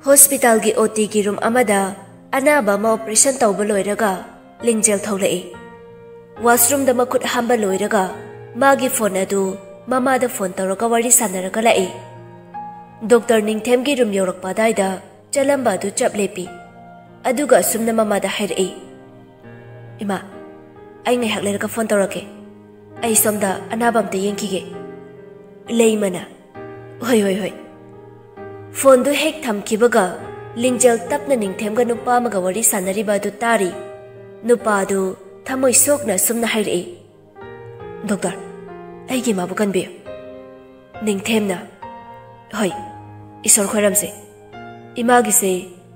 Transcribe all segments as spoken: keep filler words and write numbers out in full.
ꯍꯣꯁꯄꯤꯇꯥꯜꯒꯤ ꯑꯣ ꯇꯤꯒꯤ ꯔꯨꯝ ꯑꯃꯗ ꯑꯅꯥꯕ ꯑꯃ ꯑꯣꯄꯔꯦꯁꯟ ꯇꯧꯕ ꯂꯣꯏꯔꯒ ꯂꯤꯡꯖꯦꯜ ꯊꯣꯛꯂꯛꯏ꯫ ꯋꯥꯁꯔꯨꯝꯗ ꯃꯈꯨꯠ ꯍꯥꯝꯕ ꯂꯣꯏꯔꯒ ꯃꯥꯒꯤ ꯐꯣꯟ ꯑꯗꯨ ꯃꯃꯥꯗ ꯐꯣꯟ ꯇꯧꯔꯒ ꯋꯥꯔꯤ ꯁꯥꯟꯅꯔꯒ ꯂꯥꯛꯏ꯫ ꯗꯣꯛꯇꯔ ꯅꯤꯡꯊꯦꯝꯒꯤ ꯔꯨꯝ ꯌꯧꯔꯛꯄ ꯑꯗꯥꯏꯗ ꯆꯠꯂꯝꯕ ꯑꯗꯨ ꯆꯞ ꯂꯦꯞꯄꯤ꯫ ꯑꯗꯨꯒ ꯑꯁꯨꯝꯅ ꯃꯃꯥꯗ ꯍꯥꯏꯔꯛꯏ, "ꯏꯃꯥ, ꯑꯩ ꯉꯥꯏꯍꯥꯛ ꯂꯩꯔꯒ ꯐꯣꯟ ꯇꯧꯔꯛꯀꯦ꯫ ꯑꯩ ꯁꯣꯝꯗ ꯑꯅꯥꯕ ꯑꯝꯇ ꯌꯦꯡꯈꯤꯒꯦ꯫" ꯂꯩꯃꯅ, "ꯍꯣꯏ, ꯍꯣꯏ, ꯍꯣꯏ꯫" ꯐꯣꯟꯗꯨ ꯍꯦꯛ ꯊꯝꯈꯤꯕꯒ ꯂꯤꯡꯖꯦꯜ ꯇꯞꯅ ꯅꯤꯡꯊꯦꯝꯒ ꯅꯨꯄꯥ ꯑꯃꯒ ꯋꯥꯔꯤ ꯁꯥꯟꯅꯔꯤꯕ ꯑꯗꯨ ꯇꯥꯔꯤ꯫ ꯅꯨꯄꯥ ꯑꯗꯨ ꯊꯃꯣꯏ ꯁꯣꯛꯅ ꯑꯁꯨꯝꯅ ꯍꯥꯏꯔꯛꯏ, "ꯗꯣꯛꯇꯔ, ꯑꯩꯒꯤ ꯏꯃꯥꯕꯨ ꯀꯟꯕꯤꯌꯨ꯫" ꯅꯤꯡꯊꯦꯝꯅ, "ꯍꯣꯏ, ꯏꯁꯣꯔ ꯈꯣꯏꯔꯝꯁꯦ꯫ ꯏꯃꯥꯒꯤꯁꯦ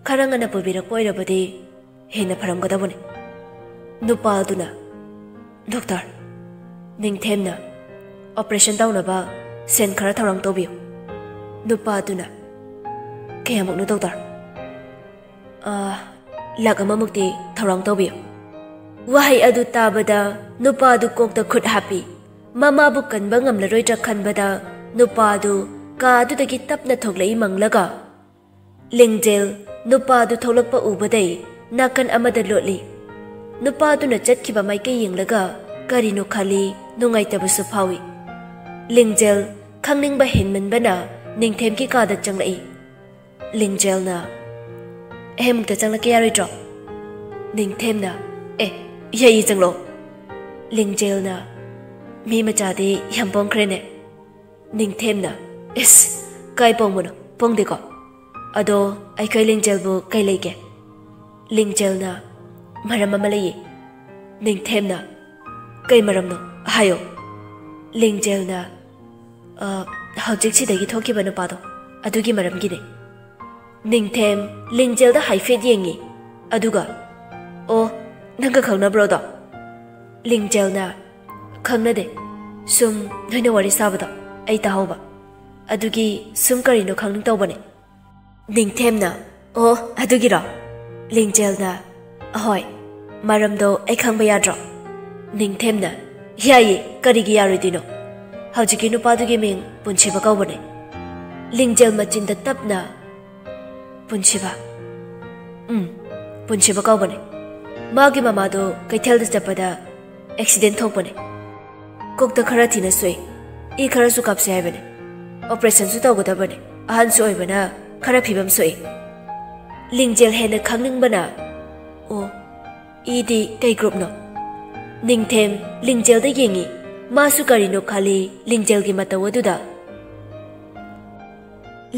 ꯈꯔ ꯉꯟꯅ ꯄꯨꯕꯤꯔꯛꯄ ꯑꯣꯏꯔꯕꯗꯤ ꯍꯦꯟꯅ ꯐꯔꯝꯒꯗꯕꯅꯤ꯫" ꯅꯨꯄꯥꯗꯨꯅ, "ꯗꯣꯛꯇꯔ, ꯅꯤꯡꯊꯦꯝꯅ ꯑꯣꯄꯔꯦꯁꯟ ꯇꯧꯅꯕ ꯁꯦꯟ ꯈꯔ ꯊꯧꯔꯥꯡ ꯇꯧꯕꯤꯌꯨ꯫" ꯅꯨꯄꯥꯗꯨꯅ, "ꯀꯌꯥꯃꯨꯛꯅꯣ ꯗꯣꯛꯇꯔ?" "ꯑꯥ, ꯂꯥꯛ ꯑꯃꯃꯨꯛꯇꯤ ꯊꯧꯔꯥꯡ ꯇꯧꯕꯤꯌꯨ꯫" ꯋꯥꯍꯩ ꯑꯗꯨ ꯇꯥꯕꯗ ꯅꯨꯄꯥꯗꯨ ꯀꯣꯛꯇ ꯈꯨꯠ ꯍꯥꯞꯄꯤ꯫ ꯃꯃꯥꯕꯨ ꯀꯟꯕ ꯉꯝꯂꯔꯣꯏꯗ꯭ꯔꯥ ꯈꯟꯕꯗ ꯅꯨꯄꯥꯗꯨ ꯀꯥ ꯑꯗꯨꯗꯒꯤ ꯇꯞꯅ ꯊꯣꯛꯂꯛꯏ ꯃꯪꯂꯒ꯫ ꯂꯤꯡꯖꯦꯜ ꯅꯨꯄꯥꯗꯨ ꯊꯣꯛꯂꯛꯄ ꯎꯕꯗꯩ ꯅꯥꯀꯟ ꯑꯃꯗ ꯂꯣꯠꯂꯤ꯫ ꯅꯨꯄꯥꯗꯨꯅ ꯆꯠꯈꯤꯕ ꯃꯥꯏꯀꯩ ꯌꯦꯡꯂꯒ ꯀꯔꯤꯅꯣ ꯈꯜꯂꯤ, ꯅꯨꯡꯉꯥꯏꯇꯕꯁꯨ ꯐꯥꯎꯏ꯫ ꯂꯤꯡꯖꯦꯜ ꯈꯪꯅꯤꯡꯕ ꯍꯦꯟꯃꯟꯕꯅ ꯅꯤꯡꯊꯦꯝꯒꯤ ꯀꯥꯗ ꯆꯪꯂꯛꯏ꯫ ꯂꯤꯡꯖꯦꯜꯅ, "ꯑꯩ ꯑꯃꯨꯛꯇ ꯆꯪꯂꯛꯀꯦ ꯌꯥꯔꯣꯏꯗ꯭ꯔꯣ?" ꯅꯤꯡꯊꯦꯝꯅ, "ꯑꯦ, ꯌꯥꯏꯌꯦ, ꯆꯪꯂꯛꯑꯣ꯫" ꯂꯤꯡꯖꯦꯜꯅ, "ꯃꯤ ꯃꯆꯥꯗꯤ ꯌꯥꯝ ꯄꯣꯡꯈ꯭ꯔꯦꯅꯦ꯫" ꯅꯤꯡꯊꯦꯝꯅ, "ꯏꯁ, ꯀꯥꯏ ꯄꯣꯡꯕꯅꯣ? ꯄꯣꯡꯗꯦꯀꯣ꯫ ꯑꯗꯣ ꯑꯩꯈꯣꯏ ꯂꯤꯡꯖꯦꯜꯕꯨ ꯀꯩ ꯂꯩꯒꯦ?" ꯂꯤꯡꯖꯦꯜꯅ, "ꯃꯔꯝ ꯑꯃ ꯂꯩꯌꯦ꯫" ꯅꯤꯡꯊꯦꯝꯅ, "ꯀꯩ ꯃꯔꯝꯅꯣ? ꯍꯥꯏꯌꯣ꯫" ꯂꯤꯡꯖꯦꯜꯅ, "ꯑ, ꯍꯧꯖꯤꯛ ꯁꯤꯗꯒꯤ ꯊꯣꯛꯈꯤꯕ ꯅꯨꯄꯥꯗꯣ, ꯑꯗꯨꯒꯤ ꯃꯔꯝꯒꯤꯅꯦ꯫" ꯅꯤꯡꯊꯦꯝ ꯂꯤꯡꯖꯦꯜꯗ ꯍꯥꯏꯐꯦꯠ ꯌꯦꯡꯉꯤ, ꯑꯗꯨꯒ, "ꯑꯣ, ꯅꯪꯒ ꯈꯪꯅꯕ꯭ꯔꯣꯗꯣ?" ꯂꯤꯡꯖꯦꯜꯅ, "ꯈꯪꯅꯗꯦ, ꯁꯨꯝ ꯅꯣꯏꯅ ꯋꯥꯔꯤ ꯁꯥꯕꯗꯣ ꯑꯩ ꯇꯥꯍꯧꯕ, ꯑꯗꯨꯒꯤ ꯁꯨꯝ ꯀꯔꯤꯅꯣ ꯈꯪꯅꯤꯡ ꯇꯧꯕꯅꯦ꯫" ꯅꯤꯡꯊꯦꯝꯅ, "ꯑꯣ, ꯑꯗꯨꯒꯤꯔꯣ?" ꯂꯤꯡꯖꯦꯜꯅ, "ꯑꯍꯣꯏ, ꯃꯔꯝꯗꯣ ꯑꯩ ꯈꯪꯕ ꯌꯥꯗ꯭ꯔꯣ?" ꯅꯤꯡꯊꯦꯝꯅ, "ꯌꯥꯏꯌꯦ, ꯀꯔꯤꯒꯤ ꯌꯥꯔꯣꯏꯗꯣꯏꯅꯣ? ꯍꯧꯖꯤꯛꯀꯤ ꯅꯨꯄꯥꯗꯨꯒꯤ ꯃꯤꯡ ꯄꯨꯟꯁꯤꯕ ꯀꯧꯕꯅꯦ꯫" ꯂꯤꯡꯖꯦꯜ ꯃꯆꯤꯟꯗ ꯇꯞꯅ, ꯄꯨꯟꯁꯤꯕ? ꯎꯝ, ꯄꯨꯟꯁꯤꯕ ꯀꯧꯕꯅꯦ꯫ ꯃꯥꯒꯤ ꯃꯃꯥꯗꯣ ꯀꯩꯊꯦꯜꯗ ꯆꯠꯄꯗ ꯑꯦꯛꯁꯤꯗꯦꯟ ꯊꯣꯛꯄꯅꯦ꯫ ꯀꯣꯛꯇ ꯈꯔ ꯊꯤꯅ ꯁꯣꯛꯏ, ꯏ ꯈꯔꯁꯨ ꯀꯥꯞꯁꯦ ꯍꯥꯏꯕꯅꯦ꯫ ꯑꯣꯄꯔꯦꯁꯟꯁꯨ ꯇꯧꯒꯗꯕꯅꯦ, ꯑꯍꯟꯁꯨ ꯑꯣꯏꯕꯅ ꯈꯔ ꯐꯤꯕꯝ ꯁꯣꯛꯏ꯫ ꯂꯤꯡꯖꯦꯜ ꯍꯦꯟꯅ ꯈꯪꯅꯤꯡꯕꯅ, ꯑꯣ, ꯏꯗꯤ ꯀꯩ ꯒ꯭ꯔꯨꯞꯅꯣ? ꯅꯤꯡꯊꯦꯝ ꯂꯤꯡꯖꯦꯜꯗ ꯌꯦꯡꯉꯤ꯫ ꯃꯥꯁꯨ ꯀꯔꯤꯅꯣ ꯈꯜꯂꯤ ꯂꯤꯡꯖꯦꯜꯒꯤ ꯃꯇꯧ ꯑꯗꯨꯗ꯫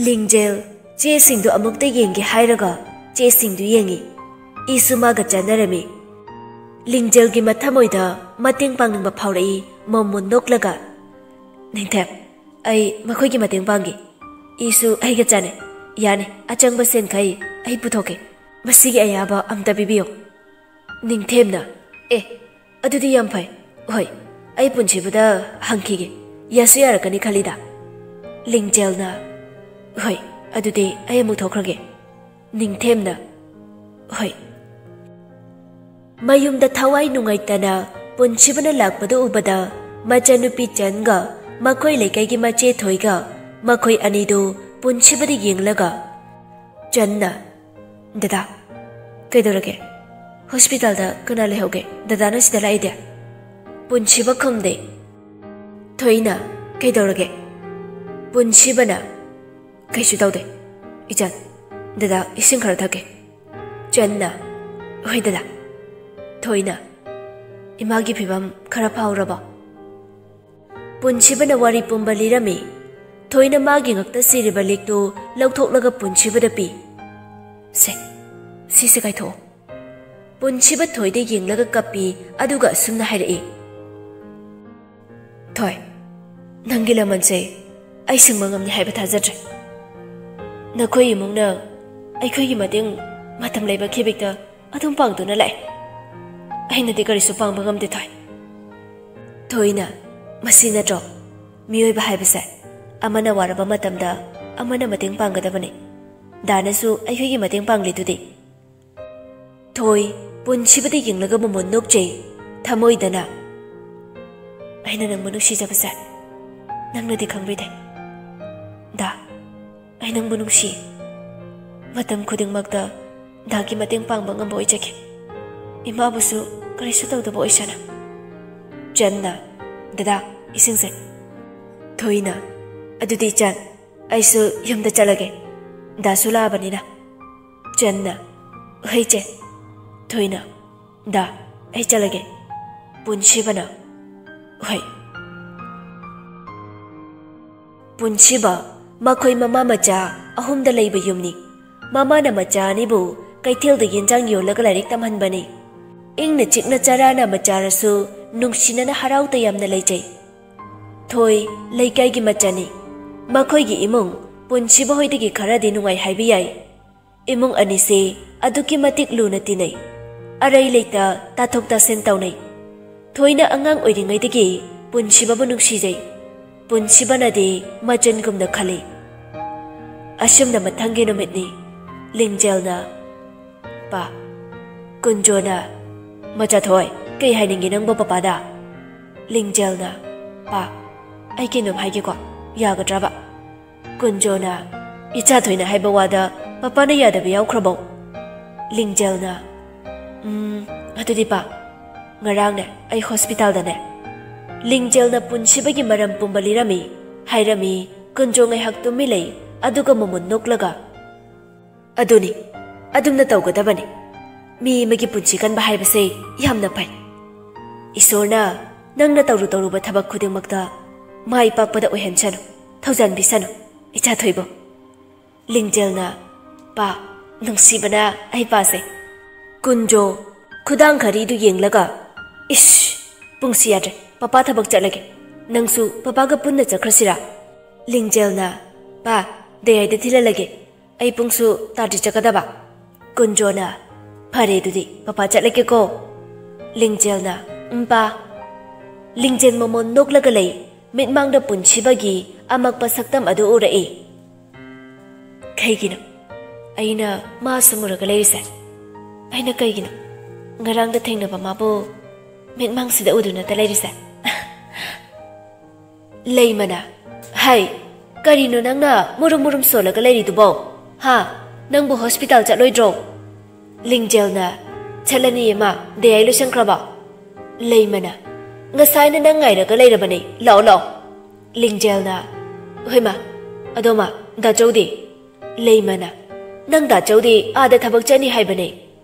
ꯂꯤꯡꯖꯦꯜ ꯆꯦꯁꯤꯡꯗꯨ ꯑꯃꯨꯛꯇ ꯌꯦꯡꯒꯦ ꯍꯥꯏꯔꯒ ꯆꯦꯁꯤꯡꯗꯨ ꯌꯦꯡꯉꯤ꯫ ꯏꯁꯨ ꯃꯥꯒ ꯆꯥꯟꯅꯔꯝꯃꯤ꯫ ꯂꯤꯡꯖꯦꯜꯒꯤ ꯃꯊꯃꯣꯏꯗ ꯃꯇꯦꯡ ꯄꯥꯡꯅꯤꯡꯕ ꯐꯥꯎꯔꯛꯏ꯫ ꯃꯣꯃꯣꯟ ꯅꯣꯛꯂꯒ, "ꯅꯤꯡꯊꯦꯝ, ꯑꯩ ꯃꯈꯣꯏꯒꯤ ꯃꯇꯦꯡ ꯄꯥꯡꯒꯦ꯫ ꯏꯁꯨ ꯑꯩꯒ ꯆꯥꯟꯅꯩ꯫ ꯌꯥꯅꯤ, ꯑꯆꯪꯕ ꯁꯦꯟꯈꯩ ꯑꯩ ꯄꯨꯊꯣꯛꯀꯦ꯫ ꯃꯁꯤꯒꯤ ꯑꯌꯥꯕ ꯑꯝꯇ ꯄꯤꯕꯤꯌꯨ꯫" ꯅꯤꯡꯊꯦꯝꯅ, "ꯑꯦ, ꯑꯗꯨꯗꯤ ꯌꯥꯝ ꯐꯩ꯫ ꯍꯣꯏ, ꯑꯩ ꯄꯨꯟꯁꯤꯕꯗ ꯍꯪꯈꯤꯒꯦ꯫ ꯌꯥꯁꯨ ꯌꯥꯔꯛꯀꯅꯤ ꯈꯜꯂꯤꯗ꯫" ꯂꯤꯡꯖꯦꯜꯅ, "ꯍꯣꯏ, ꯑꯗꯨꯗꯤ ꯑꯩ ꯑꯃꯨꯛ ꯊꯣꯛꯈ꯭ꯔꯒꯦ꯫" ꯅꯤꯡꯊꯦꯝꯅ, "ꯍꯣꯏ꯫" ꯃꯌꯨꯝꯗ ꯊꯋꯥꯏ ꯅꯨꯡꯉꯥꯏꯇꯅ ꯄꯨꯟꯁꯤꯕꯅ ꯂꯥꯛꯄꯗꯨ ꯎꯕꯗ ꯃꯆꯟꯅꯨꯄꯤ ꯆꯟꯒ ꯃꯈꯣꯏ ꯂꯩꯀꯥꯏꯒꯤ ꯃꯆꯦ ꯊꯣꯏꯒ ꯃꯈꯣꯏ ꯑꯅꯤꯗꯨ ꯄꯨꯟꯁꯤꯕꯗ ꯌꯦꯡꯂꯒ ꯆꯟꯅ, "ꯗꯗꯥ, ꯀꯩꯗꯧꯔꯒꯦ? ꯍꯣꯁꯄꯤꯇꯥꯜꯗ ꯀꯅꯥ ꯂꯩꯍꯧꯒꯦ? ꯗꯗꯥꯅ ꯁꯤꯗ ꯂꯥꯛꯏꯗꯤ?" ꯄꯨꯟꯁꯤꯕ ꯈꯨꯝꯗꯦ꯫ ꯊꯣꯏꯅ, "ꯀꯩꯗꯧꯔꯒꯦ?" ꯄꯨꯟꯁꯤꯕꯅ, "ꯀꯩꯁꯨ ꯇꯧꯗꯦ꯫ ꯏꯆꯟ, ꯗꯗꯥ ꯏꯁꯤꯡ ꯈꯔ ꯊꯛꯀꯦ꯫" ꯆꯟꯅ, "ꯍꯣꯏ ꯗꯗꯥ꯫" ꯊꯣꯏꯅ, "ꯏꯃꯥꯒꯤ ꯐꯤꯕꯝ ꯈꯔ ꯐꯥꯎꯔꯕꯣ?" ꯄꯨꯟꯁꯤꯕꯅ ꯋꯥꯔꯤ ꯄꯨꯝꯕ ꯂꯤꯔꯝꯃꯤ꯫ ꯊꯣꯏꯅ ꯃꯥꯒꯤ ꯉꯛꯇ ꯁꯤꯔꯤꯕ ꯂꯤꯛꯇꯨ ꯂꯧꯊꯣꯛꯂꯒ ꯄꯨꯟꯁꯤꯕꯗ ꯄꯤ꯫ "ꯁꯦ, ꯁꯤꯁꯦ ꯀꯥꯏꯊꯣꯛꯑꯣ꯫" ꯄꯨꯟꯁꯤꯕ ꯊꯣꯏꯗ ꯌꯦꯡꯂꯒ ꯀꯞꯄꯤ, ꯑꯗꯨꯒ ꯑꯁꯨꯝꯅ ꯍꯥꯏꯔꯛꯏ, "ꯊꯣꯏ, ꯅꯪꯒꯤ ꯂꯃꯟꯁꯦ ꯑꯩ ꯁꯤꯡꯕ ꯉꯝꯅꯤ ꯍꯥꯏꯕ ꯊꯥꯖꯗ꯭ꯔꯦ꯫ ꯅꯈꯣꯏ ꯏꯃꯨꯡꯅ ꯑꯩꯈꯣꯏꯒꯤ ꯃꯇꯦꯡ ꯃꯇꯝ ꯂꯩꯕ ꯈꯤꯕꯤꯛꯇ ꯑꯗꯨꯝ ꯄꯥꯡꯗꯨꯅ ꯂꯥꯛꯑꯦ꯫ ꯑꯩꯅꯗꯤ ꯀꯔꯤꯁꯨ ꯄꯥꯡꯕ ꯉꯝꯗꯦ, ꯊꯣꯏ꯫" ꯊꯣꯏꯅ, "ꯃꯁꯤ ꯅꯠꯇ꯭ꯔꯣ? ꯃꯤꯑꯣꯏꯕ ꯍꯥꯏꯕꯁꯦ ꯑꯃꯅ ꯋꯥꯔꯕ ꯃꯇꯝꯗ ꯑꯃꯅ ꯃꯇꯦꯡ ꯄꯥꯡꯒꯗꯕꯅꯤ꯫ ꯗꯥꯅꯁꯨ ꯑꯩꯈꯣꯏꯒꯤ ꯃꯇꯦꯡ ꯄꯥꯡꯂꯤꯗꯨꯗꯤ꯫" ꯊꯣꯏ ꯄꯨꯟꯁꯤꯕꯗ ꯌꯦꯡꯂꯒ ꯃꯃꯣꯟ ꯅꯣꯛꯆꯩ꯫ ꯊꯃꯣꯏꯗꯅ, "ꯑꯩꯅ ꯅꯪꯕꯨ ꯅꯨꯡꯁꯤꯖꯕꯁꯦ ꯅꯪꯅꯗꯤ ꯈꯪꯕꯤꯗꯦ꯫ ꯗꯥ, ꯑꯩ ꯅꯪꯕꯨ ꯅꯨꯡꯁꯤ꯫ ꯃꯇꯝ ꯈꯨꯗꯤꯡꯃꯛꯇ ꯗꯥꯒꯤ ꯃꯇꯦꯡ ꯄꯥꯡꯕ ꯉꯝꯕ ꯑꯣꯏꯖꯒꯦ꯫ ꯏꯃꯥꯕꯨꯁꯨ ꯀꯔꯤꯁꯨ ꯇꯧꯗꯕ ꯑꯣꯏꯁꯅꯨ꯫ ꯆꯟꯅ, "ꯗꯗꯥ, ꯏꯁꯤꯡꯁꯦ꯫" ꯊꯣꯏꯅ, "ꯑꯗꯨꯗꯤ ꯆꯟ, ꯑꯩꯁꯨ ꯌꯨꯝꯗ ꯆꯠꯂꯒꯦ꯫ ꯗꯥꯁꯨ ꯂꯥꯛꯑꯕꯅꯤꯅ꯫" ꯆꯟꯅ, "ꯍꯣꯏ ꯆꯦ꯫" ꯊꯣꯏꯅ, "ꯗꯥ, ꯑꯩ ꯆꯠꯂꯒꯦ꯫" ꯄꯨꯟꯁꯤꯕꯅ, "ꯍꯣꯏ꯫" ꯄꯨꯟꯁꯤꯕ ꯃꯈꯣꯏ ꯃꯃꯥ ꯃꯆꯥ ꯑꯍꯨꯝꯗ ꯂꯩꯕ ꯌꯨꯝꯅꯤ꯫ ꯃꯃꯥꯅ ꯃꯆꯥ ꯑꯅꯤꯕꯨ ꯀꯩꯊꯦꯜꯗ ꯌꯦꯟꯖꯥꯡ ꯌꯣꯜꯂꯒ ꯂꯥꯏꯔꯤꯛ ꯇꯝꯍꯟꯕꯅꯤ꯫ ꯏꯪꯅ ꯆꯤꯛꯅ ꯆꯔꯥꯅ ꯃꯆꯥꯔꯁꯨ ꯅꯨꯡꯁꯤꯅꯅ ꯍꯔꯥꯎ ꯇꯌꯥꯝꯅ ꯂꯩꯖꯩ꯫ ꯊꯣꯏ ꯂꯩꯀꯥꯏꯒꯤ ꯃꯆꯥꯅꯤ꯫ ꯃꯈꯣꯏꯒꯤ ꯏꯃꯨꯡ ꯄꯨꯟꯁꯤꯕ ꯍꯣꯏꯗꯒꯤ ꯈꯔꯗꯤ ꯅꯨꯡꯉꯥꯏ ꯍꯥꯏꯕ ꯌꯥꯏ꯫ ꯏꯃꯨꯡ ꯑꯅꯤꯁꯦ ꯑꯗꯨꯛꯀꯤ ꯃꯇꯤꯛ ꯂꯨꯅ ꯇꯤꯟꯅꯩ꯫ ꯑꯔꯩ ꯂꯩꯇ ꯇꯥꯊꯣꯛ ꯇꯥꯁꯤꯟ ꯇꯧꯅꯩ꯫ ꯊꯣꯏꯅ ꯑꯉꯥꯡ ꯑꯣꯏꯔꯤꯉꯩꯗꯒꯤ ꯄꯨꯟꯁꯤꯕꯕꯨ ꯅꯨꯡꯁꯤꯖꯩ꯫ ꯄꯨꯟꯁꯤꯕꯅꯗꯤ ꯃꯆꯟꯒꯨꯝꯅ ꯈꯜꯂꯤ꯫ ꯑꯁꯨꯝꯅ ꯃꯊꯪꯒꯤ ꯅꯨꯃꯤꯠꯅꯤ꯫ ꯂꯤꯡꯖꯦꯜꯅ, "ꯄꯥ꯫" ꯀꯨꯟꯖꯣꯅ, "ꯃꯆꯥꯊꯣꯏ, ꯀꯩ ꯍꯥꯏꯅꯤꯡꯒꯦ ꯅꯪꯕꯣ ꯄꯄꯥꯗ?" ꯂꯤꯡꯖꯦꯜꯅ, "ꯄꯥ, ꯑꯩ ꯀꯩꯅꯣꯝ ꯍꯥꯏꯒꯦꯀꯣ, ꯌꯥꯒꯗ꯭ꯔꯕ?" ꯀꯨꯟꯖꯣꯅ, "ꯏꯆꯥꯊꯣꯏꯅ ꯍꯥꯏꯕ ꯋꯥꯗ ꯄꯄꯥꯅ ꯌꯥꯗꯕ ꯌꯥꯎꯈ꯭ꯔꯕꯣ?" ꯂꯤꯡꯖꯦꯜꯅ, "ꯎꯝ, ꯑꯗꯨꯗꯤ ꯄꯥ, ꯉꯔꯥꯡꯅꯦ ꯑꯩ ꯍꯣꯁꯄꯤꯇꯥꯜꯗꯅꯦ꯫" ꯂꯤꯡꯖꯦꯜꯅ ꯄꯨꯟꯁꯤꯕꯒꯤ ꯃꯔꯝ ꯄꯨꯝꯕ ꯂꯤꯔꯝꯃꯤ꯫ ꯍꯥꯏꯔꯝꯃꯤ꯫ ꯀꯨꯟꯖꯣ ꯉꯥꯏꯍꯥꯛ ꯇꯨꯝꯃꯤ ꯂꯩ, ꯑꯗꯨꯒ ꯃꯃꯨꯟ ꯅꯣꯛꯂꯒ, "ꯑꯗꯨꯅꯤ, ꯑꯗꯨꯝꯅ ꯇꯧꯒꯗꯕꯅꯤ꯫ ꯃꯤ ꯑꯃꯒꯤ ꯄꯨꯟꯁꯤ ꯀꯟꯕ ꯍꯥꯏꯕꯁꯦ ꯌꯥꯝꯅ ꯐꯩ꯫ ꯏꯁꯣꯔꯅ ꯅꯪꯅ ꯇꯧꯔꯨ ꯇꯧꯔꯨꯕ ꯊꯕꯛ ꯈꯨꯗꯤꯡꯃꯛꯇ ꯃꯥꯏ ꯄꯥꯛꯄꯗ ꯑꯣꯏꯍꯟꯁꯅꯨ, ꯊꯧꯖꯥꯟꯕꯤꯁꯅꯨ, ꯏꯆꯥꯊꯣꯏꯕꯨ꯫" ꯂꯤꯡꯖꯦꯜꯅ, "ꯄꯥ, ꯅꯨꯡꯁꯤꯕꯅ ꯑꯩ ꯄꯥꯁꯦ꯫" ꯀꯨꯟꯖꯣ ꯈꯨꯗꯥꯡ ꯘꯔꯤꯗꯨ ꯌꯦꯡꯂꯒ, "ꯏꯁ, ꯄꯨꯡꯁꯤ ꯌꯥꯗ꯭ꯔꯦ, ꯄꯄꯥ ꯊꯕꯛ ꯆꯠꯂꯒꯦ꯫ ꯅꯪꯁꯨ ꯄꯄꯥꯒ ꯄꯨꯟꯅ ꯆꯠꯈ꯭ꯔꯁꯤꯔꯥ?" ꯂꯤꯡꯖꯦꯜꯅ, "ꯄꯥ, ꯗꯌꯥꯏꯗ ꯊꯤꯜꯍꯜꯂꯒꯦ꯫ ꯑꯩ ꯄꯨꯡꯁꯨ ꯇꯥꯗ꯭ꯔꯤ ꯆꯠꯀꯗꯕ꯫" ꯀꯨꯟꯖꯣꯅ, "ꯐꯔꯦ ꯑꯗꯨꯗꯤ, ꯄꯄꯥ ꯆꯠꯂꯒꯦꯀꯣ꯫" ꯂꯤꯡꯖꯦꯜꯅ, "ꯎꯝ, ꯄꯥ꯫" ꯂꯤꯡꯖꯦꯜ ꯃꯃꯣꯟ ꯅꯣꯛꯂꯒ ꯂꯩ꯫ ꯃꯤꯠꯃꯥꯡꯗ ꯄꯨꯟꯁꯤꯕꯒꯤ ꯑꯃꯛꯄ ꯁꯛꯇꯝ ꯑꯗꯨ ꯎꯔꯛꯏ꯫ "ꯀꯩꯒꯤꯅꯣ ꯑꯩꯅ ꯃꯥ ꯁꯨꯝ ꯎꯔꯒ ꯂꯩꯔꯤꯁꯦ? ꯑꯩꯅ ꯀꯩꯒꯤꯅꯣ ꯉꯔꯥꯡꯗ ꯊꯦꯡꯅꯕ ꯃꯥꯕꯨ ꯃꯤꯠꯃꯥꯡꯁꯤꯗ ꯎꯗꯨꯅꯇ ꯂꯩꯔꯤꯁꯦ?" ꯂꯩꯃꯅ, "ꯍꯥꯏ, ꯀꯔꯤꯅꯣ ꯅꯪꯅ ꯃꯨꯔꯨꯝ ꯃꯨꯔꯨꯝ ꯁꯣꯜꯂꯒ ꯂꯩꯔꯤꯗꯨꯕꯣ? ꯍꯥ? "ꯅꯪꯕꯨ ꯍꯣꯁꯄꯤꯇꯥꯜ ꯆꯠꯂꯣꯏꯗ꯭ꯔꯣ?" ꯂꯤꯡꯖꯦꯜꯅ, "ꯆꯠꯂꯅꯤꯌꯦ ꯃꯥ꯫ ꯗꯦ ꯑꯥꯏ ꯂꯣꯏꯁꯟꯈ꯭ꯔꯕꯣ?" ꯂꯩꯃꯅ, "ꯉꯁꯥꯏꯅ ꯅꯪ ꯉꯥꯏꯔꯒ ꯂꯩꯔꯕꯅꯦ, ꯂꯥꯛꯑꯣ, ꯂꯥꯛꯑꯣ꯫" ꯂꯤꯡꯖꯦꯜꯅ, "ꯍꯣꯏ ꯃꯥ, ꯑꯗꯣ ꯃꯥ, ꯗꯥꯆꯧꯗꯤ?" ꯂꯩꯃꯅ, "ꯅꯪ ꯗꯥꯆꯧꯗꯤ ꯑꯥꯗ ꯊꯕꯛ ꯆꯠꯅꯤ ꯍꯥꯏꯕꯅꯦ꯫"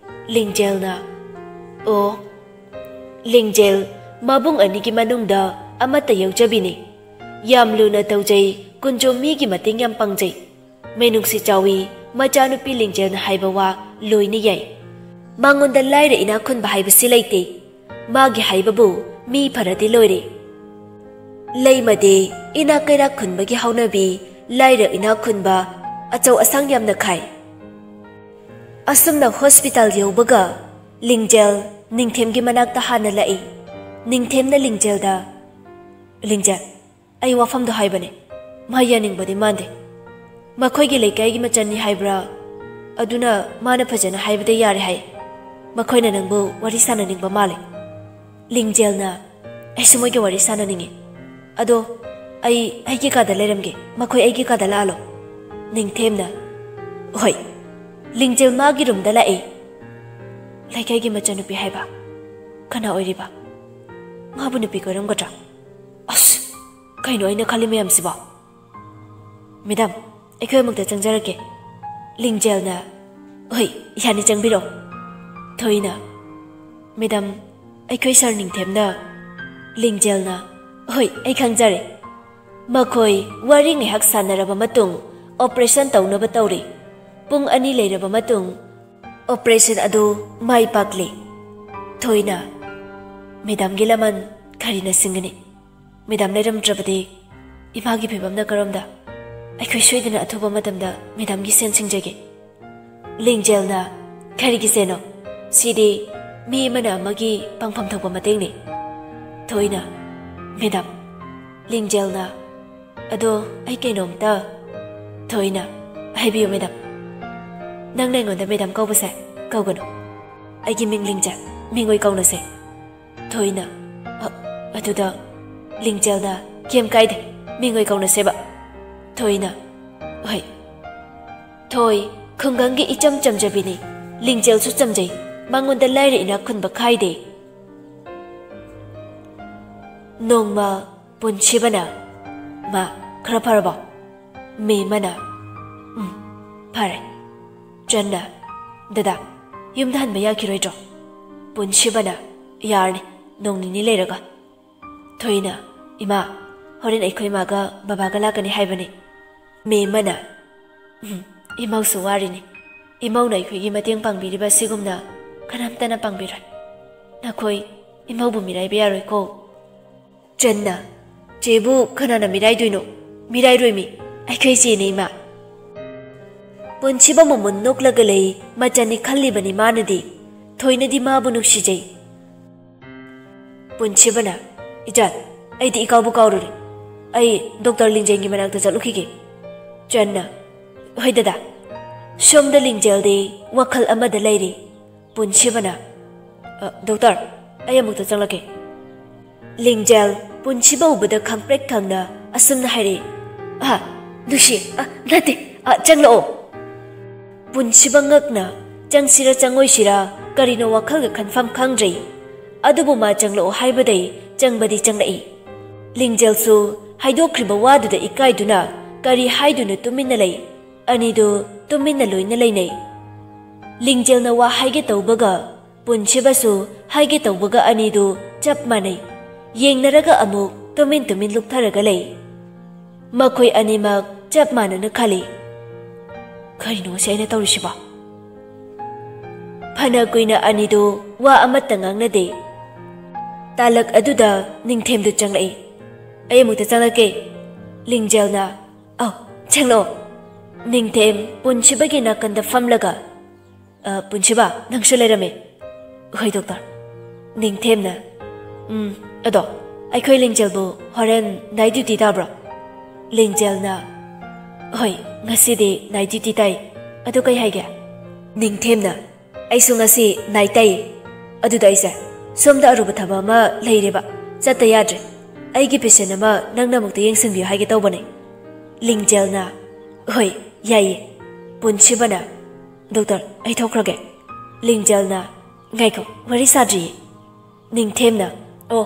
ꯂꯤꯡꯖꯦꯜꯅ, "ꯑꯣ꯫" ꯂꯤꯡꯖꯦꯜ ꯃꯕꯨꯡ ꯑꯅꯤꯒꯤ ꯃꯅꯨꯡꯗ ꯑꯃꯠꯇ ꯌꯥꯎꯖꯕꯤꯅꯤ꯫ ꯌꯥꯝ ꯂꯨꯅ ꯇꯧꯖꯩ, ꯀꯨꯟꯖꯣꯝ ꯃꯤꯒꯤ ꯃꯇꯦꯡ ꯌꯥꯝ ꯄꯥꯡꯖꯩ꯫ ꯃꯤꯅꯨꯡꯁꯤ ꯆꯥꯎꯏ, ꯃꯆꯥꯅꯨꯄꯤ ꯂꯤꯡꯖꯦꯜꯅ ꯍꯥꯏꯕ ꯋꯥ ꯂꯣꯏꯅ ꯌꯥꯏ꯫ ꯃꯉꯣꯟꯗ ꯂꯥꯏꯔ ꯏꯅꯥꯛ ꯈꯨꯟꯕ ꯍꯥꯏꯕꯁꯤ ꯂꯩꯇꯦ꯫ ꯃꯥꯒꯤ ꯍꯥꯏꯕꯕꯨ ꯃꯤ ꯐꯔꯗꯤ ꯂꯣꯏꯔꯦ꯫ ꯂꯩꯃꯗꯤ ꯏꯅꯥꯛ ꯀꯩꯔꯥꯛ ꯈꯨꯟꯕꯒꯤ ꯍꯧꯅꯕꯤ, ꯂꯥꯏꯔ ꯏꯅꯥꯛ ꯈꯨꯟꯕ, ꯑꯆꯧ ꯑꯁꯥꯡ ꯌꯥꯝꯅ ꯈꯥꯏ꯫ ꯑꯁꯨꯝꯅ ꯍꯣꯁꯄꯤꯇꯥꯜ ꯌꯧꯕꯒ ꯂꯤꯡꯖꯦꯜ ꯅꯤꯡꯊꯦꯝꯒꯤ ꯃꯅꯥꯛꯇ ꯍꯥꯟꯅ ꯂꯥꯛꯏ꯫ ꯅꯤꯡꯊꯦꯝꯅ ꯂꯤꯡꯖꯦꯜꯗ, "ꯂꯤꯡꯖꯦꯜ, ꯑꯩ ꯋꯥꯐꯝꯗꯣ ꯍꯥꯏꯕꯅꯦ꯫ ꯃꯥ ꯌꯥꯅꯤꯡꯕꯗꯤ ꯃꯥꯟꯗꯦ꯫ ꯃꯈꯣꯏꯒꯤ ꯂꯩꯀꯥꯏꯒꯤ ꯃꯆꯟꯅꯤ ꯍꯥꯏꯕ꯭ꯔꯥ? ꯑꯗꯨꯅ ꯃꯥꯅ ꯐꯖꯅ ꯍꯥꯏꯕꯗ ꯌꯥꯔꯦ ꯍꯥꯏ꯫ ꯃꯈꯣꯏꯅ ꯅꯪꯕꯨ ꯋꯥꯔꯤ ꯁꯥꯟꯅꯅꯤꯡꯕ ꯃꯥꯜꯂꯦ꯫" ꯂꯤꯡꯖꯦꯜꯅ, "ꯑꯩꯁꯨ ꯃꯣꯏꯒ ꯋꯥꯔꯤ ꯁꯥꯟꯅꯅꯤꯡꯉꯤ꯫ ꯑꯗꯣ ꯑꯩ ꯑꯩꯒꯤ ꯀꯥꯗ ꯂꯩꯔꯝꯒꯦ, ꯃꯈꯣꯏ ꯑꯩꯒꯤ ꯀꯥꯗ ꯂꯥꯛꯍꯜꯂꯣ꯫" ꯅꯤꯡꯊꯦꯝꯅ, "ꯍꯣꯏ꯫" ꯂꯤꯡꯖꯦꯜ ꯃꯥꯒꯤ ꯔꯨꯝꯗ ꯂꯥꯛꯏ꯫ "ꯂꯩꯀꯥꯏꯒꯤ ꯃꯆꯟꯅꯨꯄꯤ ꯍꯥꯏꯕ? ꯀꯅꯥ ꯑꯣꯏꯔꯤꯕ? ꯃꯥꯕꯨ ꯅꯨꯄꯤ ꯀꯣꯏꯔꯝꯒꯗ꯭ꯔꯥ? ꯑꯁ, ꯀꯩꯅꯣ ꯑꯩꯅ ꯈꯜꯂꯤ ꯃꯌꯥꯝꯁꯤꯕꯣ?" "ꯃꯦꯗꯥꯝ, ꯑꯩꯈꯣꯏ ꯑꯃꯨꯛꯇ ꯆꯪꯖꯔꯛꯀꯦ꯫" ꯂꯤꯡꯖꯦꯜꯅ, "ꯍꯣꯏ, ꯌꯥꯅꯤ, ꯆꯪꯕꯤꯔꯛꯑꯣ꯫" ꯊꯣꯏꯅ, "ꯃꯦꯗꯥꯝ, ꯑꯩꯈꯣꯏ ꯁꯥꯔ ꯅꯤꯡꯊꯦꯝꯅ꯫" ꯂꯤꯡꯖꯦꯜꯅ, "ꯍꯣꯏ, ꯑꯩ ꯈꯪꯖꯔꯦ꯫" ꯃꯈꯣꯏ ꯋꯥꯔꯤ ꯉꯥꯏꯍꯥꯛ ꯁꯥꯟꯅꯔꯕ ꯃꯇꯨꯡ ꯑꯣꯄꯔꯦꯁꯟ ꯇꯧꯅꯕ ꯇꯧꯔꯤ꯫ ꯄꯨꯡ ꯑꯅꯤ ꯂꯩꯔꯕ ꯃꯇꯨꯡ ꯑꯣꯄꯔꯦꯁꯟ ꯑꯗꯨ ꯃꯥꯏ ꯄꯥꯛꯂꯤ꯫ ꯊꯣꯏꯅ, "ꯃꯦꯗꯥꯝꯒꯤ ꯂꯃꯟ ꯀꯔꯤꯅ ꯁꯤꯡꯒꯅꯤ? ꯃꯦꯗꯥꯝ ꯂꯩꯔꯝꯗ꯭ꯔꯕꯗꯤ ꯏꯃꯥꯒꯤ ꯐꯤꯕꯝꯅ ꯀꯔꯝꯗ? ꯑꯩꯈꯣꯏ ꯁꯣꯏꯗꯅ ꯑꯊꯨꯕ ꯃꯇꯝꯗ ꯃꯦꯗꯥꯝꯒꯤ ꯁꯦꯟ ꯁꯤꯡꯖꯒꯦ꯫" ꯂꯤꯡꯖꯦꯜꯅ, "ꯀꯔꯤꯒꯤ ꯁꯦꯟꯅꯣ? ꯁꯤꯗꯤ ꯃꯤ ꯑꯃꯅ ꯑꯃꯒꯤ ꯄꯥꯡꯐꯝ ꯊꯣꯛꯄ ꯃꯇꯦꯡꯅꯤ꯫" ꯊꯣꯏꯅ, "ꯃꯦꯗꯥꯝ꯫" ꯂꯤꯡꯖꯦꯜꯅ, "ꯑꯗꯣ ꯑꯩ ꯀꯩꯅꯣꯝꯇ꯫" ꯊꯣꯏꯅ, "ꯍꯥꯏꯕꯤꯌꯨ ꯃꯦꯗꯥꯝ꯫ ꯅꯪꯅ ꯑꯩꯉꯣꯟꯗ ꯃꯦꯗꯥꯝ ꯀꯧꯕꯁꯦ ꯀꯧꯒꯅꯨ꯫ ꯑꯩꯒꯤ ꯃꯤꯡ ꯂꯤꯡꯖꯦꯜ, ꯃꯤꯡꯑꯣꯏ ꯀꯧꯅꯁꯦ꯫" ꯊꯣꯏꯅ, "ꯑ, ꯑꯗꯨꯗ꯫" ꯂꯤꯡꯖꯦꯜꯅ, "ꯀꯩꯝ ꯀꯥꯏꯗꯦ, ꯃꯤꯡꯑꯣꯏ ꯀꯧꯅꯁꯦꯕ꯫" ꯊꯣꯏꯅ, "ꯍꯣꯏ꯫" ꯊꯣꯏ, ꯈꯨꯡꯒꯪꯒꯤ ꯏꯆꯝ ꯆꯝꯖꯕꯤꯅꯤ꯫ ꯂꯤꯡꯖꯦꯜꯁꯨ ꯆꯝꯖꯩ꯫ ꯃꯉꯣꯟꯗ ꯂꯥꯏꯔ ꯏꯅꯥꯛ ꯈꯨꯟꯕ ꯈꯥꯏꯗꯦ꯫ ꯅꯣꯡꯃ ꯄꯨꯟꯁꯤꯕꯅ, "ꯃꯥ ꯈꯔ ꯐꯔꯕꯣ?" ꯃꯦꯃꯅ, "ꯎꯝ, ꯐꯔꯦ꯫" ꯆꯟꯅ, "ꯗꯗꯥ, ꯌꯨꯝꯗ ꯍꯟꯕ ꯌꯥꯈꯤꯔꯣꯏꯗ꯭ꯔꯣ?" ꯄꯨꯟꯁꯤꯕꯅ, "ꯌꯥꯔꯅꯤ, ꯅꯣꯡ ꯅꯤꯅꯤ ꯂꯩꯔꯒ꯫" ꯊꯣꯏꯅ, "ꯏꯃꯥ, ꯍꯣꯔꯦꯟ ꯑꯩꯈꯣꯏ ꯏꯃꯥꯒ ꯕꯕꯥꯒ ꯂꯥꯛꯀꯅꯤ ꯍꯥꯏꯕꯅꯤ꯫" ꯃꯦꯃꯅ, "ꯎꯝ, ꯏꯃꯧꯁꯨ ꯋꯥꯔꯤꯅꯤ꯫ ꯏꯃꯧꯅ ꯑꯩꯈꯣꯏꯒꯤ ꯃꯇꯦꯡ ꯄꯥꯡꯕꯤꯔꯤꯕ ꯑꯁꯤꯒꯨꯝꯅ ꯀꯅꯥꯝꯇꯅ ꯄꯥꯡꯕꯤꯔꯣꯏ꯫ ꯅꯈꯣꯏ ꯏꯃꯧꯕꯨ ꯃꯤꯔꯥꯏꯕ ꯌꯥꯔꯣꯏꯀꯣ꯫" ꯆꯟꯅ, "ꯆꯦꯕꯨ ꯀꯅꯥꯅ ꯃꯤꯔꯥꯏꯗꯣꯏꯅꯣ? ꯃꯤꯔꯥꯏꯔꯣꯏꯃꯤ, ꯑꯩꯈꯣꯏ ꯆꯦꯅꯤ, ꯏꯃꯥ꯫" ꯄꯨꯟꯁꯤꯕ ꯃꯃꯨꯟ ꯅꯣꯛꯂꯒ ꯂꯩ꯫ ꯃꯆꯟꯅꯤ ꯈꯜꯂꯤꯕꯅꯤ ꯃꯥꯅꯗꯤ꯫ ꯊꯣꯏꯅꯗꯤ ꯃꯥꯕꯨ ꯅꯨꯡꯁꯤꯖꯩ꯫ ꯄꯨꯟꯁꯤꯕꯅ, "ꯏꯆꯟ, ꯑꯩꯗꯤ ꯏꯀꯥꯎꯕꯨ ꯀꯥꯎꯔꯨꯔꯦ꯫ ꯑꯩ ꯗꯣꯛꯇꯔ ꯂꯤꯡꯖꯦꯜꯒꯤ ꯃꯅꯥꯛꯇ ꯆꯠꯂꯨꯈꯤꯒꯦ꯫" ꯆꯟꯅ, "ꯍꯣꯏ ꯗꯗꯥ꯫" ꯁꯣꯝꯗ ꯂꯤꯡꯖꯦꯜꯗꯤ ꯋꯥꯈꯜ ꯑꯃꯗ ꯂꯩꯔꯤ꯫ ꯄꯨꯟꯁꯤꯕꯅ, "ꯑ, ꯗꯣꯛꯇꯔ, ꯑꯩ ꯑꯃꯨꯛꯇ ꯆꯪꯂꯛꯀꯦ꯫" ꯂꯤꯡꯖꯦꯜ ꯄꯨꯟꯁꯤꯕ ꯎꯕꯗ ꯈꯪꯄ꯭ꯔꯦꯛ ꯈꯪꯅ ꯑꯁꯨꯝꯅ ꯍꯥꯏꯔꯛꯏ, "ꯑ, ꯅꯨꯡꯁꯤ, ꯑ, ꯅꯠꯇꯦ, ꯑ, ꯆꯪꯂꯛꯑꯣ꯫" ꯄꯨꯟꯁꯤꯕ ꯉꯛꯅ ꯆꯪꯁꯤꯔ ꯆꯪꯉꯣꯏꯁꯤꯔ ꯀꯔꯤꯅꯣ ꯋꯥꯈꯜꯒ ꯈꯟꯐꯝ ꯈꯪꯗ꯭ꯔꯦ꯫ ꯑꯗꯨꯕꯨ ꯃꯥ ꯆꯪꯂꯛꯑꯣ ꯍꯥꯏꯕꯗꯩ ꯆꯪꯕꯗꯤ ꯆꯪꯂꯛꯏ꯫ ꯂꯤꯡꯖꯦꯜꯁꯨ ꯍꯥꯏꯗꯣꯛꯈ꯭ꯔꯤꯕ ꯋꯥꯗꯨꯗ ꯏꯀꯥꯏꯗꯨꯅ ꯀꯔꯤ ꯍꯥꯏꯗꯨꯅ ꯇꯨꯃꯤꯟꯅ ꯂꯩ꯫ ꯑꯅꯤꯗꯨ ꯇꯨꯃꯤꯟꯅ ꯂꯣꯏꯅ ꯂꯩꯅꯩ꯫ ꯂꯤꯡꯖꯦꯜꯅ ꯋꯥ ꯍꯥꯏꯒꯦ ꯇꯧꯕꯒ ꯄꯨꯟꯁꯤꯕꯁꯨ ꯍꯥꯏꯒꯦ ꯇꯧꯕꯒ ꯑꯅꯤꯗꯨ ꯆꯞ ꯃꯥꯟꯅꯩ꯫ ꯌꯦꯡꯅꯔꯒ ꯑꯃꯨꯛ ꯇꯨꯃꯤꯟ ꯇꯨꯃꯤꯟ ꯂꯨꯞꯊꯔꯒ ꯂꯩ꯫ ꯃꯈꯣꯏ ꯑꯅꯤꯃꯛ ꯆꯞ ꯃꯥꯟꯅꯅ ꯈꯜꯂꯤ꯫ "ꯀꯔꯤꯅꯣ ꯁꯤ ꯑꯩꯅ ꯇꯧꯔꯤꯁꯤꯕꯣ?" ꯐꯅ ꯀꯨꯏꯅ ꯑꯅꯤꯗꯨ ꯋꯥ ꯑꯃꯠꯇ ꯉꯥꯡꯅꯗꯦ꯫ ꯇꯥꯂꯛ ꯑꯗꯨꯗ ꯅꯤꯡꯊꯦꯝꯗꯨ ꯆꯪꯂꯛꯏ꯫ "ꯑꯩ ꯑꯃꯨꯛꯇ ꯆꯪꯂꯛꯀꯦ꯫" ꯂꯤꯡꯖꯦꯜꯅ, "ꯑꯧ, ꯆꯪꯂꯛꯑꯣ꯫" ꯅꯤꯡꯊꯦꯝ ꯄꯨꯟꯁꯤꯕꯒꯤ ꯅꯥꯀꯟꯗ ꯐꯝꯂꯒ, "ꯑ, ꯄꯨꯟꯁꯤꯕ, ꯅꯪꯁꯨ ꯂꯩꯔꯝꯃꯦ꯫" "ꯍꯣꯏ, ꯗꯣꯛꯇꯔ꯫" ꯅꯤꯡꯊꯦꯝꯅ, "ꯎꯝ, ꯑꯗꯣ, ꯑꯩꯈꯣꯏ ꯂꯤꯡꯖꯦꯜꯕꯨ ꯍꯣꯔꯦꯟ ꯅꯥꯏꯠ ꯗ꯭ꯌꯨꯇꯤ ꯇꯥꯕ꯭ꯔꯣ?" ꯂꯤꯡꯖꯦꯜꯅ, "ꯍꯣꯏ, ꯉꯁꯤꯗꯤ ꯅꯥꯏꯠ ꯗ꯭ꯌꯨꯇꯤ ꯇꯥꯏ꯫ ꯑꯗꯨ ꯀꯩ ꯍꯥꯏꯒꯦ?" ꯅꯤꯡꯊꯦꯝꯅ, "ꯑꯩꯁꯨ ꯉꯁꯤ ꯅꯥꯏꯠ ꯇꯥꯏꯌꯦ꯫ ꯑꯗꯨꯗ ꯑꯩꯁꯦ ꯁꯣꯝꯗ ꯑꯔꯨꯕ ꯊꯕꯛ ꯑꯃ ꯂꯩꯔꯦꯕ, ꯆꯠꯇ ꯌꯥꯗ꯭ꯔꯦ꯫ ꯑꯩꯒꯤ ꯄꯦꯁꯦꯟ ꯑꯃ ꯅꯪꯅ ꯑꯃꯨꯛꯇ ꯌꯦꯡꯁꯤꯟꯕꯤꯌꯨ ꯍꯥꯏꯒꯦ ꯇꯧꯕꯅꯦ꯫" ꯂꯤꯡꯖꯦꯜꯅ, "ꯍꯣꯏ, ꯌꯥꯏꯌꯦ꯫" ꯄꯨꯟꯁꯤꯕꯅ, "ꯗꯣꯛꯇꯔ, ꯑꯩ ꯊꯣꯛꯈ꯭ꯔꯒꯦ꯫" ꯂꯤꯡꯖꯦꯜꯅ, "ꯉꯥꯏꯈꯣ, ꯋꯥꯔꯤ ꯁꯥꯗ꯭ꯔꯤꯌꯦ꯫" ꯅꯤꯡꯊꯦꯝꯅ, "ꯑꯣ,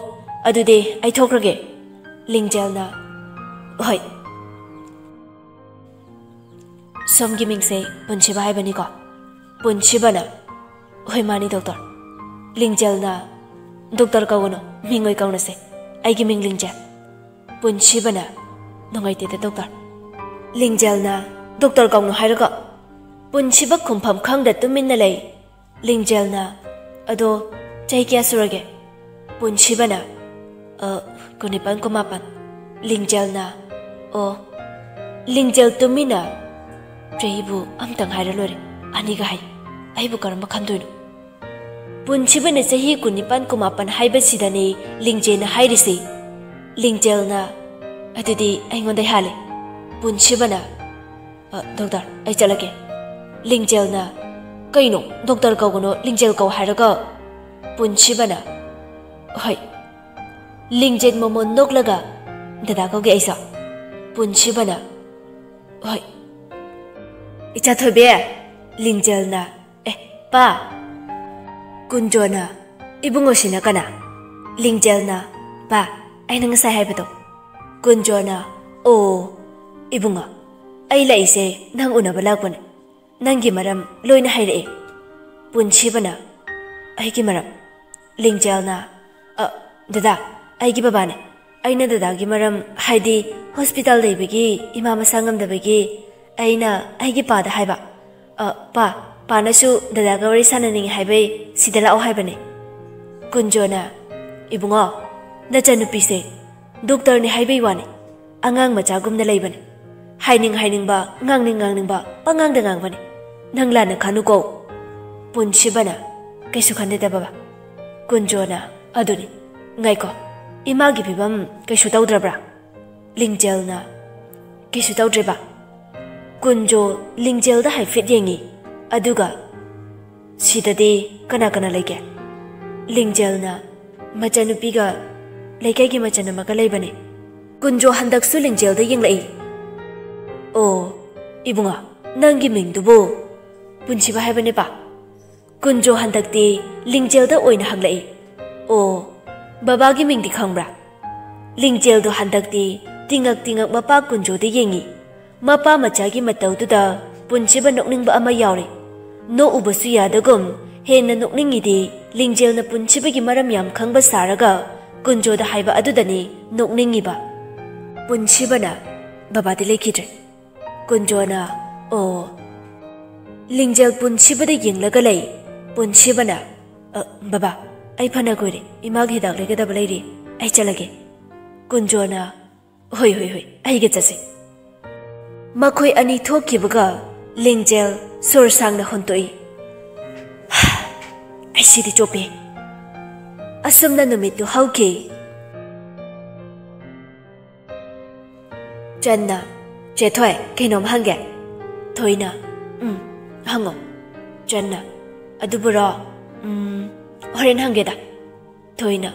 ꯑꯗꯨꯗꯤ ꯑꯩ ꯊꯣꯛꯈ꯭ꯔꯒꯦ꯫" ꯂꯤꯡꯖꯦꯜꯅ, "ꯍꯣꯏ꯫" "ꯁꯣꯝꯒꯤ ꯃꯤꯡꯁꯦ ꯄꯨꯟꯁꯤꯕ ꯍꯥꯏꯕꯅꯤꯀꯣ?" ꯄꯨꯟꯁꯤꯕꯅ, "ꯍꯣꯏ, ꯃꯥꯅꯤ ꯗꯣꯛꯇꯔ꯫" ꯂꯤꯡꯖꯦꯜꯅ, "ꯗꯣꯛꯇꯔ ꯀꯧꯒꯅꯨ, ꯃꯤꯡ ꯑꯣꯏ ꯀꯧꯅꯁꯦ꯫ ꯑꯩꯒꯤ ꯃꯤꯡ ꯂꯤꯡꯖꯦꯜ꯫" ꯄꯨꯟꯁꯤꯕꯅ, "ꯅꯨꯡꯉꯥꯏꯇꯦꯗ ꯗꯣꯛꯇꯔ꯫" ꯂꯤꯡꯖꯦꯜꯅ, "ꯗꯣꯛꯇꯔ ꯀꯧꯅꯨ ꯍꯥꯏꯔꯒ?" ꯄꯨꯟꯁꯤꯕ ꯈꯨꯝꯐꯝ ꯈꯪꯗ ꯇꯨꯃꯤꯟꯅ ꯂꯩ꯫ ꯂꯤꯡꯖꯦꯜꯅ, "ꯑꯗꯣ ꯆꯍꯤ ꯀꯌꯥ ꯁꯨꯔꯒꯦ?" ꯄꯨꯟꯁꯤꯕꯅ, "ꯑ, ꯀꯨꯟꯅꯤꯄꯥꯟ, ꯀꯨꯟꯃꯥꯄꯟ꯫" ꯂꯤꯡꯖꯦꯜꯅ, "ꯑꯣ꯫" ꯂꯤꯡꯖꯦꯜ ꯇꯨꯃꯤꯟꯅ, "ꯆꯍꯤꯕꯨ ꯑꯝꯇꯪ ꯍꯥꯏꯔ ꯂꯣꯏꯔꯦ, ꯑꯅꯤꯒ ꯍꯥꯏ꯫ ꯑꯩꯕꯨ ꯀꯔꯝꯕ ꯈꯟꯗꯣꯏꯅꯣ?" ꯄꯨꯟꯁꯤꯕꯅ ꯆꯍꯤ ꯀꯨꯟꯅꯤꯄꯥꯟ, ꯀꯨꯟꯃꯥꯄꯟ ꯍꯥꯏꯕꯁꯤꯗꯅꯤ ꯂꯤꯡꯖꯦꯜꯅ ꯍꯥꯏꯔꯤꯁꯤ꯫ ꯂꯤꯡꯖꯦꯜꯅ, "ꯑꯗꯨꯗꯤ ꯑꯩꯉꯣꯟꯗꯩ ꯍꯥꯜꯂꯦ꯫" ꯄꯨꯟꯁꯤꯕꯅ, "ꯑ, ꯗꯣꯛꯇꯔ, ꯑꯩ ꯆꯠꯂꯒꯦ꯫" ꯂꯤꯡꯖꯦꯜꯅ, "ꯀꯩꯅꯣ, ꯗꯣꯛꯇꯔ ꯀꯧꯒꯅꯣ, ꯂꯤꯡꯖꯦꯜ ꯀꯧ ꯍꯥꯏꯔꯒ?" ꯄꯨꯟꯁꯤꯕꯅ, "ꯍꯣꯏ꯫" ꯂꯤꯡꯖꯦꯜ ꯃꯃꯣꯟ ꯅꯣꯛꯂꯒ, "ꯗꯗꯥ ꯀꯧꯒꯦ ꯑꯩꯁꯨ꯫" ꯄꯨꯟꯁꯤꯕꯅ, "ꯍꯣꯏ꯫" "ꯏꯆꯥ ꯊꯣꯏꯕꯤ꯫" ꯂꯤꯡꯖꯦꯜꯅ, "ꯑꯦ, ꯄꯥ꯫" ꯀꯨꯟꯖꯣꯅ, "ꯏꯕꯨꯡꯉꯣꯁꯤꯅ ꯀꯅꯥ?" ꯂꯤꯡꯖꯦꯜꯅ, "ꯄꯥ, ꯑꯩꯅ ꯉꯁꯥꯏ ꯍꯥꯏꯕꯗꯣ꯫" ꯀꯨꯟꯖꯣꯅ, "ꯑꯣ, ꯏꯕꯨꯡꯉꯣ, ꯑꯩ ꯂꯥꯛꯏꯁꯦ ꯅꯪ ꯎꯅꯕ ꯂꯥꯛꯄꯅꯦ꯫ ꯅꯪꯒꯤ ꯃꯔꯝ ꯂꯣꯏꯅ ꯍꯥꯏꯔꯛꯑꯦ꯫" ꯄꯨꯟꯁꯤꯕꯅ, "ꯑꯩꯒꯤ ꯃꯔꯝ?" ꯂꯤꯡꯖꯦꯜꯅ, "ꯑ, ꯗꯗꯥ, ꯑꯩꯒꯤ ꯕꯕꯥꯅꯦ꯫ ꯑꯩꯅ ꯗꯗꯥꯒꯤ ꯃꯔꯝ, ꯍꯥꯏꯗꯤ ꯍꯣꯁꯄꯤꯇꯥꯜ ꯂꯩꯕꯒꯤ, ꯏꯃꯥ ꯃꯁꯥ ꯉꯝꯗꯕꯒꯤ ꯑꯩꯅ ꯑꯩꯒꯤ ꯄꯥꯗ ꯍꯥꯏꯕ꯫ ꯑ, ꯄꯥ, ꯄꯥꯅꯁꯨ ꯗꯗꯥꯒ ꯋꯥꯔꯤ ꯁꯥꯟꯅꯅꯤꯡꯉꯤ ꯍꯥꯏꯕꯩ ꯁꯤꯗ ꯂꯥꯛꯑꯣ ꯍꯥꯏꯕꯅꯦ꯫" ꯀꯨꯟꯖꯣꯅ, "ꯏꯕꯨꯡꯉꯣ, ꯅꯆꯟꯅꯨꯄꯤꯁꯦ ꯗꯣꯛꯇꯔꯅꯤ ꯍꯥꯏꯕꯩ ꯋꯥꯅꯤ꯫ ꯑꯉꯥꯡ ꯃꯆꯥꯒꯨꯝꯅ ꯂꯩꯕꯅꯦ꯫ ꯍꯥꯏꯅꯤꯡ ꯍꯥꯏꯅꯤꯡꯕ, ꯉꯥꯡꯅꯤꯡ ꯉꯥꯡꯅꯤꯡꯕ ꯄꯉꯥꯡꯗ ꯉꯥꯡꯕꯅꯦ꯫ ꯅꯪ ꯂꯥꯟꯅ ꯈꯟꯅꯨꯀꯣ꯫" ꯄꯨꯟꯁꯤꯕꯅ, "ꯀꯩꯁꯨ ꯈꯟꯗꯦꯗ ꯕꯕꯥ꯫" ꯀꯨꯟꯖꯣꯅ, "ꯑꯗꯨꯅꯤ꯫ ꯉꯥꯏꯈꯣ, ꯏꯃꯥꯒꯤ ꯐꯤꯕꯝ ꯀꯩꯁꯨ ꯇꯧꯗ꯭ꯔꯕ꯭ꯔꯥ?" ꯂꯤꯡꯖꯦꯜꯅ, "ꯀꯩꯁꯨ ꯇꯧꯗ꯭ꯔꯦꯕ꯫" ꯀꯨꯟꯖꯣ ꯂꯤꯡꯖꯦꯜꯗ ꯍꯥꯏꯐꯦꯠ ꯌꯦꯡꯉꯤ꯫ ꯑꯗꯨꯒ, "ꯁꯤꯗꯗꯤ ꯀꯅꯥ ꯀꯅꯥ ꯂꯩꯒꯦ?" ꯂꯤꯡꯖꯦꯜꯅ, "ꯃꯆꯟꯅꯨꯄꯤꯒ ꯂꯩꯀꯥꯏꯒꯤ ꯃꯆꯟ ꯑꯃꯒ ꯂꯩꯕꯅꯦ꯫" ꯀꯨꯟꯖꯣ ꯍꯟꯗꯛꯁꯨ ꯂꯤꯡꯖꯦꯜꯗ ꯌꯦꯡꯂꯛꯏ꯫ "ꯑꯣ, ꯏꯕꯨꯡꯉꯣ, "ꯅꯪꯒꯤ ꯃꯤꯡꯗꯨꯕꯨ?" "ꯄꯨꯟꯁꯤꯕ ꯍꯥꯏꯕꯅꯦꯕ?" ꯀꯨꯟꯖꯣ ꯍꯟꯗꯛꯇꯤ ꯂꯤꯡꯖꯦꯜꯗ ꯑꯣꯏꯅ ꯍꯪꯂꯛꯏ꯫ "ꯑꯣ, ꯕꯕꯥꯒꯤ ꯃꯤꯡꯗꯤ ꯈꯪꯕ꯭ꯔꯥ?" ꯂꯤꯡꯖꯦꯜꯗꯣ ꯍꯟꯗꯛꯇꯤ ꯇꯤꯉꯛ ꯇꯤꯉꯛ ꯃꯄꯥ ꯀꯨꯟꯖꯣꯗ ꯌꯦꯡꯉꯤ꯫ ꯃꯄꯥ ꯃꯆꯥꯒꯤ ꯃꯇꯧꯗꯨꯗ ꯄꯨꯟꯁꯤꯕ ꯅꯣꯛꯅꯤꯡꯕ ꯑꯃ ꯌꯥꯎꯔꯦ꯫ ꯅꯣꯛꯎꯕꯁꯨ ꯌꯥꯗꯒꯨꯝ ꯍꯦꯟꯅ ꯅꯣꯛꯅꯤꯡꯉꯤꯗꯤ ꯂꯤꯡꯖꯦꯜꯅ ꯄꯨꯟꯁꯤꯕꯒꯤ ꯃꯔꯝ ꯌꯥꯝ ꯈꯪꯕ ꯁꯥꯔꯒ ꯀꯨꯟꯖꯣꯗ ꯍꯥꯏꯕ ꯑꯗꯨꯗꯅꯤ ꯅꯣꯛꯅꯤꯡꯉꯤꯕ꯫ ꯄꯨꯟꯁꯤꯕꯅ, "ꯕꯕꯥꯗꯤ ꯂꯩꯈꯤꯗ꯭ꯔꯦ?" ꯀꯨꯟꯖꯣꯅ, "ꯑꯣ꯫" ꯂꯤꯡꯖꯦꯜ ꯄꯨꯟꯁꯤꯕꯗ ꯌꯦꯡꯂꯒ ꯂꯩ꯫ ꯄꯨꯟꯁꯤꯕꯅ, "ꯑ, ꯕꯕꯥ, ꯑꯩ ꯐꯅ ꯀꯨꯏꯔꯦ꯫ ꯏꯃꯥꯒꯤ ꯍꯤꯗꯥꯛ ꯂꯩꯒꯗꯕ ꯂꯩꯔꯤ꯫ ꯑꯩ ꯆꯠꯂꯒꯦ꯫" ꯀꯨꯟꯖꯣꯅ, "ꯍꯣꯏ, ꯍꯣꯏ, ꯍꯣꯏ, ꯑꯩꯒ ꯆꯠꯁꯤ꯫" ꯃꯈꯣꯏ ꯑꯅꯤ ꯊꯣꯛꯈꯤꯕꯒ ꯂꯤꯡꯖꯦꯜ ꯁꯣꯔ ꯁꯥꯡꯅ ꯍꯣꯟꯇꯣꯛꯏ꯫ "ꯑꯩ ꯁꯤꯗꯤ ꯆꯣꯞꯄꯦ꯫" ꯑꯁꯨꯝꯅ ꯅꯨꯃꯤꯠꯇꯨ ꯍꯧꯈꯤ꯫ ꯆꯟꯅ, "ꯆꯦ ꯊꯣꯏ, ꯀꯩꯅꯣꯝ ꯍꯪꯒꯦ꯫" ꯊꯣꯏꯅ, "ꯎꯝ, ꯍꯪꯉꯣ꯫" ꯆꯟꯅ, "ꯑꯗꯨꯕꯨꯔꯣ, ꯎꯝ, ꯍꯣꯔꯦꯟ ꯍꯪꯒꯦꯗ꯫" ꯊꯣꯏꯅ,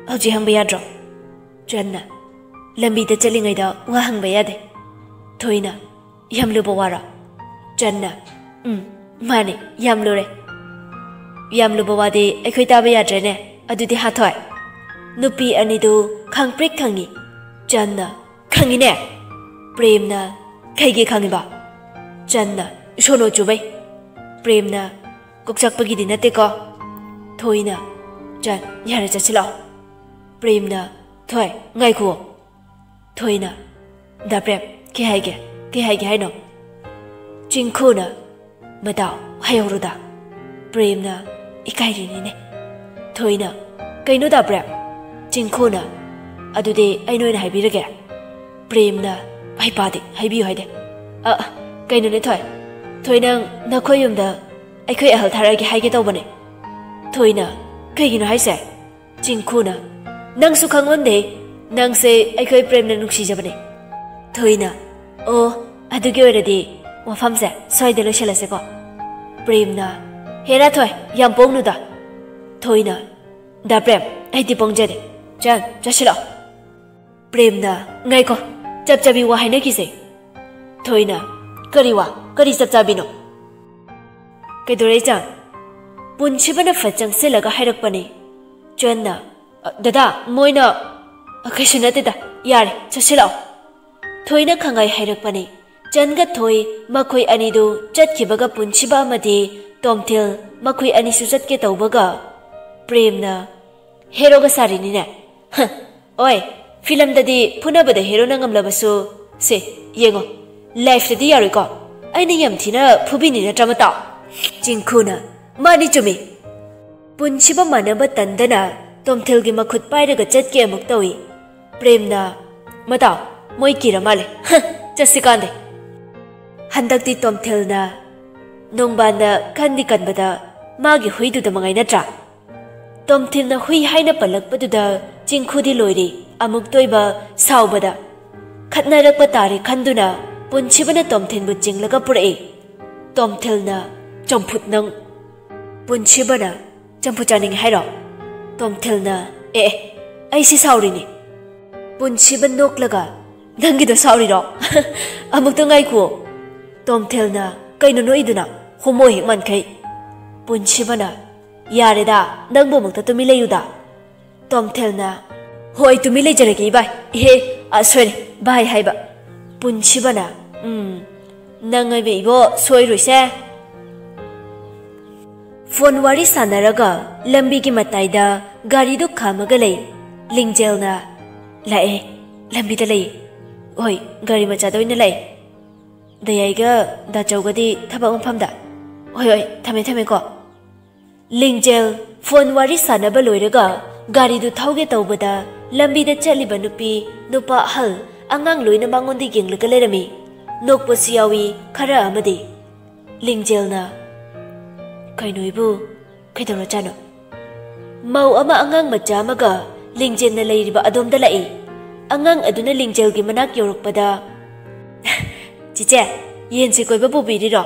"ꯍꯧꯖꯤꯛ ꯍꯪꯕ ꯌꯥꯗ꯭ꯔꯣ?" ꯆꯟꯅ, "ꯂꯝꯕꯤꯗ ꯆꯠꯂꯤꯉꯩꯗ ꯋꯥ ꯍꯪꯕ ꯌꯥꯗꯦ꯫" ꯊꯣꯏꯅ, "ꯌꯥꯝ ꯂꯨꯕ ꯋꯥꯔꯣ?" ꯆꯟꯅ, "ꯎꯝ, ꯃꯥꯅꯦ, ꯌꯥꯝ ꯂꯨꯔꯦ꯫" "ꯌꯥꯝ ꯂꯨꯕ ꯋꯥꯗꯤ ꯑꯩꯈꯣꯏ ꯇꯥꯕ ꯌꯥꯗ꯭ꯔꯦꯅꯦ꯫ ꯑꯗꯨꯗꯤ ꯍꯥꯊꯣꯏ?" ꯅꯨꯄꯤ ꯑꯅꯤꯗꯨ ꯈꯪꯄ꯭ꯔꯤꯛ ꯈꯪꯉꯤ꯫ ꯆꯟꯅ, "ꯈꯪꯉꯤꯅꯦ꯫" ꯄ꯭ꯔꯦꯝꯅ, "ꯀꯩꯒꯤ ꯈꯪꯉꯤꯕ?" ꯆꯟꯅ, "ꯁꯣꯅꯣ ꯆꯨꯕꯩ꯫" ꯄ꯭ꯔꯦꯝꯅ, "ꯀꯣꯛꯆꯥꯛꯄꯒꯤꯗꯤ ꯅꯠꯇꯦꯀꯣ?" ꯊꯣꯏꯅ, "ꯆꯟ, ꯌꯥꯔꯦ, ꯆꯠꯁꯤꯜꯂꯛꯑꯣ꯫" ꯄ꯭ꯔꯦꯝꯅ, "ꯊꯣꯏ, ꯉꯥꯏꯈꯨꯑꯣ꯫" ꯊꯣꯏꯅ, "ꯗꯥ ꯄ꯭ꯔꯦꯝ, ꯀꯩ ꯍꯥꯏꯒꯦ? ꯀꯩ ꯍꯥꯏꯒꯦ ꯍꯥꯏꯅꯣ?" ꯆꯤꯡꯈꯨꯅ, "ꯃꯇꯥꯎ, ꯍꯥꯏꯍꯧꯔꯣꯗ꯫" ꯄ꯭ꯔꯦꯝꯅ, "ꯏꯀꯥꯏꯔꯤꯅꯤꯅꯦ꯫" ꯊꯣꯏꯅ, "ꯀꯩꯅꯣ ꯗꯥ ꯄ꯭ꯔꯦꯝ?" ꯆꯤꯡꯈꯨꯅ, "ꯑꯗꯨꯗꯤ ꯑꯩꯅ ꯑꯣꯏꯅ ꯍꯥꯏꯕꯤꯔꯒꯦ꯫" ꯄ꯭ꯔꯦꯝꯅ, "ꯍꯩꯄꯥꯗꯤ, ꯍꯥꯏꯕꯤꯌꯨ ꯍꯥꯏꯗꯦ꯫" "ꯑ, ꯀꯩꯅꯣꯅꯦ ꯊꯣꯏ, ꯊꯣꯏ, ꯅꯪ ꯅꯈꯣꯏ ꯌꯨꯝꯗ ꯑꯩꯈꯣꯏ ꯑꯍꯜ ꯊꯥꯔꯛꯑꯒꯦ ꯍꯥꯏꯒꯦ ꯇꯧꯕꯅꯦ꯫" ꯊꯣꯏꯅ, "ꯀꯩꯒꯤꯅꯣ ꯍꯥꯏꯁꯦ?" ꯆꯤꯡꯈꯨꯅ, "ꯅꯪꯁꯨ ꯈꯪꯉꯣꯟꯗꯦ, ꯅꯪꯁꯦ ꯑꯩꯈꯣꯏ ꯄ꯭ꯔꯦꯝꯅ ꯅꯨꯡꯁꯤꯖꯕꯅꯦ꯫" ꯊꯣꯏꯅ, "ꯑꯣ, ꯑꯗꯨꯒꯤ ꯑꯣꯏꯔꯗꯤ ꯋꯥꯐꯝꯁꯦ ꯁ꯭ꯋꯥꯏꯗ ꯂꯣꯏꯁꯤꯜꯂꯁꯦꯀꯣ꯫" ꯄ꯭ꯔꯦꯝꯅ, "ꯍꯦꯔꯥ ꯊꯣꯏ, ꯌꯥꯝ ꯄꯣꯡꯅꯨꯗ꯫" ꯊꯣꯏꯅ, "ꯗꯥ ꯄ꯭ꯔꯦꯝ, ꯑꯩꯗꯤ ꯄꯣꯡꯖꯗꯦ꯫ ꯆꯟ, ꯆꯠꯁꯤꯜꯂꯛꯑꯣ꯫" ꯄ꯭ꯔꯦꯝꯅ, "ꯉꯥꯏꯈꯣ, ꯆꯞ ꯆꯥꯕꯤ ꯋꯥ ꯍꯥꯏꯅꯈꯤꯁꯦ꯫" ꯊꯣꯏꯅ, ꯀꯔꯤ ꯋꯥ? ꯀꯔꯤ ꯆꯞ ꯆꯥꯕꯤꯅꯣ? ꯀꯩꯗꯧꯔꯦ, ꯏꯆꯥ? ꯄꯨꯟꯁꯤꯕꯅ ꯐꯠ ꯆꯪꯁꯤꯜꯂꯒ ꯍꯥꯏꯔꯛꯄꯅꯤ꯫ ꯆꯟꯅ, "ꯑ, ꯗꯗꯥ, ꯃꯣꯏꯅ"꯫ "ꯑ, ꯀꯩꯁꯨ ꯅꯠꯇꯦꯗ, ꯌꯥꯔꯦ, ꯆꯠꯁꯤꯜꯂꯛꯑꯣ"꯫ ꯊꯣꯏꯅ ꯈꯪꯉꯥꯏ ꯍꯥꯏꯔꯛꯄꯅꯤ꯫ ꯆꯟꯒ ꯊꯣꯏ ꯃꯈꯣꯏ ꯑꯅꯤꯗꯨ ꯆꯠꯈꯤꯕꯒ ꯄꯨꯟꯁꯤꯕ ꯑꯃꯗꯤ ꯇꯣꯝꯊꯤꯜ ꯃꯈꯣꯏ ꯑꯅꯤꯁꯨ ꯆꯠꯀꯦ ꯇꯧꯕꯒ ꯄ꯭ꯔꯦꯝꯅ, "ꯍꯦꯔꯣꯒ ꯁꯥꯔꯤꯅꯤꯅꯦ"꯫ "ꯍ, ꯑꯣꯏ, ꯐꯤꯂꯝꯗꯗꯤ ꯐꯨꯅꯕꯗ ꯍꯦꯔꯣꯅ ꯉꯝꯂꯕꯁꯨ, ꯁꯦ, ꯌꯦꯡꯉꯣ, ꯂꯥꯏꯐꯇꯗꯤ ꯌꯥꯔꯣꯏꯀꯣ꯫ ꯑꯩꯅ ꯌꯥꯝ ꯊꯤꯅ ꯐꯨꯕꯤꯅꯤ ꯅꯠꯇ꯭ꯔꯥ, ꯃꯇꯥꯎ?" ꯆꯤꯡꯈꯨꯅ, "ꯃꯥꯅꯤ, ꯆꯨꯝꯃꯤ"꯫ ꯄꯨꯟꯁꯤꯕ ꯃꯥꯟꯅꯕ ꯇꯟꯗꯅ ꯇꯣꯝꯊꯤꯜꯒꯤ ꯃꯈꯨꯠ ꯄꯥꯏꯔꯒ ꯆꯠꯀꯦ ꯑꯃꯨꯛ ꯇꯧꯏ꯫ ꯄ꯭ꯔꯦꯝꯅ, "ꯃꯇꯥꯎ, ꯃꯣꯏ ꯀꯤꯔ ꯃꯥꯜꯂꯦ꯫ ꯍ, ꯆꯠꯁꯤ ꯀꯥꯟꯗꯦ"꯫ ꯍꯟꯗꯛꯇꯤ ꯇꯣꯝꯊꯤꯜꯅ ꯅꯣꯡꯕꯥꯟꯅ ꯀꯟꯗꯤ ꯀꯟꯕꯗ ꯃꯥꯒꯤ ꯍꯨꯏꯗꯨꯗ ꯃꯉꯥꯏ ꯅꯠꯇ꯭ꯔꯥ? ꯇꯣꯝꯊꯤꯜꯅ ꯍꯨꯏ ꯍꯥꯏꯅ ꯄꯜꯂꯛꯄꯗꯨꯗ ꯆꯤꯡꯈꯨꯗꯤ ꯂꯣꯏꯔꯦ, ꯑꯃꯨꯛꯇꯣꯏꯕ ꯁꯥꯎꯕꯗ꯫ ꯈꯠꯅꯔꯛꯄ ꯇꯥꯔꯦ ꯈꯟꯗꯨꯅ ꯄꯨꯟꯁꯤꯕꯅ ꯇꯣꯝꯊꯤꯜꯕꯨ ꯆꯤꯡꯂꯒ ꯄꯨꯔꯛꯏ꯫ ꯇꯣꯝꯊꯤꯜꯅ, "ꯆꯝꯐꯨꯠ ꯅꯪ"꯫ ꯄꯨꯟꯁꯤꯕꯅ, "ꯆꯝꯐꯨꯠ ꯆꯥꯅꯤꯡꯉꯦ ꯍꯥꯏꯔꯣ?" ꯇꯣꯝꯊꯤꯜꯅ, "ꯑꯦ, ꯑꯦ, ꯑꯩꯁꯤ ꯁꯥꯎꯔꯤꯅꯤ"꯫ ꯄꯨꯟꯁꯤꯕ ꯅꯣꯛꯂꯒ, "ꯅꯪꯒꯤꯗꯣ ꯁꯥꯎꯔꯤꯔꯣ? ꯑꯃꯨꯛꯇ ꯉꯥꯏꯈꯨꯑꯣ"꯫ ꯇꯣꯝꯊꯤꯜꯅ, "ꯀꯩꯅꯣ ꯅꯣꯛꯏꯗꯨꯅ? ꯍꯣꯃꯣ ꯍꯦꯛ ꯃꯥꯟꯈꯩ"꯫ ꯄꯨꯟꯁꯤꯕꯅ, "ꯌꯥꯔꯦꯗ, ꯅꯪꯕꯨ ꯑꯃꯨꯛꯇ ꯇꯨꯃꯤꯟ ꯂꯩꯌꯨꯗ"꯫ ꯇꯣꯝꯊꯤꯜꯅ, "ꯍꯣꯏ, ꯇꯨꯃꯤꯟ ꯂꯩꯖꯔꯒꯦ ꯏꯕꯥꯏ꯫ ꯏꯍꯦ, ꯑ, ꯁꯣꯏꯔꯦ, ꯚꯥꯏ ꯍꯥꯏꯕ"꯫ ꯄꯨꯟꯁꯤꯕꯅ, "ꯎꯝ, ꯅꯪ ꯍꯥꯏꯕ ꯏꯕꯣ, ꯁꯣꯏꯔꯣꯏꯁꯦ"꯫ ꯐꯣꯟ ꯋꯥꯔꯤ ꯁꯥꯟꯅꯔꯒ ꯂꯝꯕꯤꯒꯤ ꯃꯇꯥꯏꯗ ꯒꯥꯔꯤꯗꯨ ꯈꯥꯝꯃꯒ ꯂꯩ꯫ ꯂꯤꯡꯖꯦꯜꯅ, "ꯂꯥꯛꯑꯦ, ꯂꯝꯕꯤꯗ ꯂꯩꯌꯦ"꯫ "ꯍꯣꯏ, ꯒꯥꯔꯤ ꯃꯆꯥꯗ ꯑꯣꯏꯅ ꯂꯥꯛꯑꯦ꯫ ꯗꯌꯥꯏꯒ ꯗꯥꯆꯧꯒꯗꯤ ꯊꯕꯛ ꯃꯐꯝꯗ"꯫ "ꯍꯣꯏ, ꯍꯣꯏ, ꯊꯝꯃꯦ, ꯊꯝꯃꯦꯀꯣ"꯫ ꯂꯤꯡꯖꯦꯜ ꯐꯣꯟ ꯋꯥꯔꯤ ꯁꯥꯟꯅꯕ ꯂꯣꯏꯔꯒ ꯒꯥꯔꯤꯗꯨ ꯊꯧꯒꯦ ꯇꯧꯕꯗ ꯂꯝꯕꯤꯗ ꯆꯠꯂꯤꯕ ꯅꯨꯄꯤ, ꯅꯨꯄꯥ, ꯑꯍꯜ, ꯑꯉꯥꯡ ꯂꯣꯏꯅ ꯃꯉꯣꯟꯗ ꯌꯦꯡꯂꯒ ꯂꯩꯔꯝꯃꯤ꯫ ꯅꯣꯛꯄꯁꯨ ꯌꯥꯎꯏ ꯈꯔ ꯑꯃꯗꯤ꯫ ꯂꯤꯡꯖꯦꯜꯅ, "ꯀꯩꯅꯣ ꯏꯕꯨ, ꯀꯩꯗꯧꯔꯖꯥꯠꯅꯣ?" ꯃꯧ ꯑꯃ ꯑꯉꯥꯡ ꯃꯆꯥ ꯑꯃꯒ ꯂꯤꯡꯖꯦꯜꯅ ꯂꯩꯔꯤꯕ ꯑꯗꯣꯝꯗ ꯂꯥꯛꯏ꯫ ꯑꯉꯥꯡ ꯑꯗꯨꯅ ꯂꯤꯡꯖꯦꯜꯒꯤ ꯃꯅꯥꯛ ꯌꯧꯔꯛꯄꯗ, "ꯆꯤꯆꯦ, ꯌꯦꯟꯁꯤ ꯀꯣꯏꯕ ꯄꯨꯕꯤꯔꯤꯔꯣ?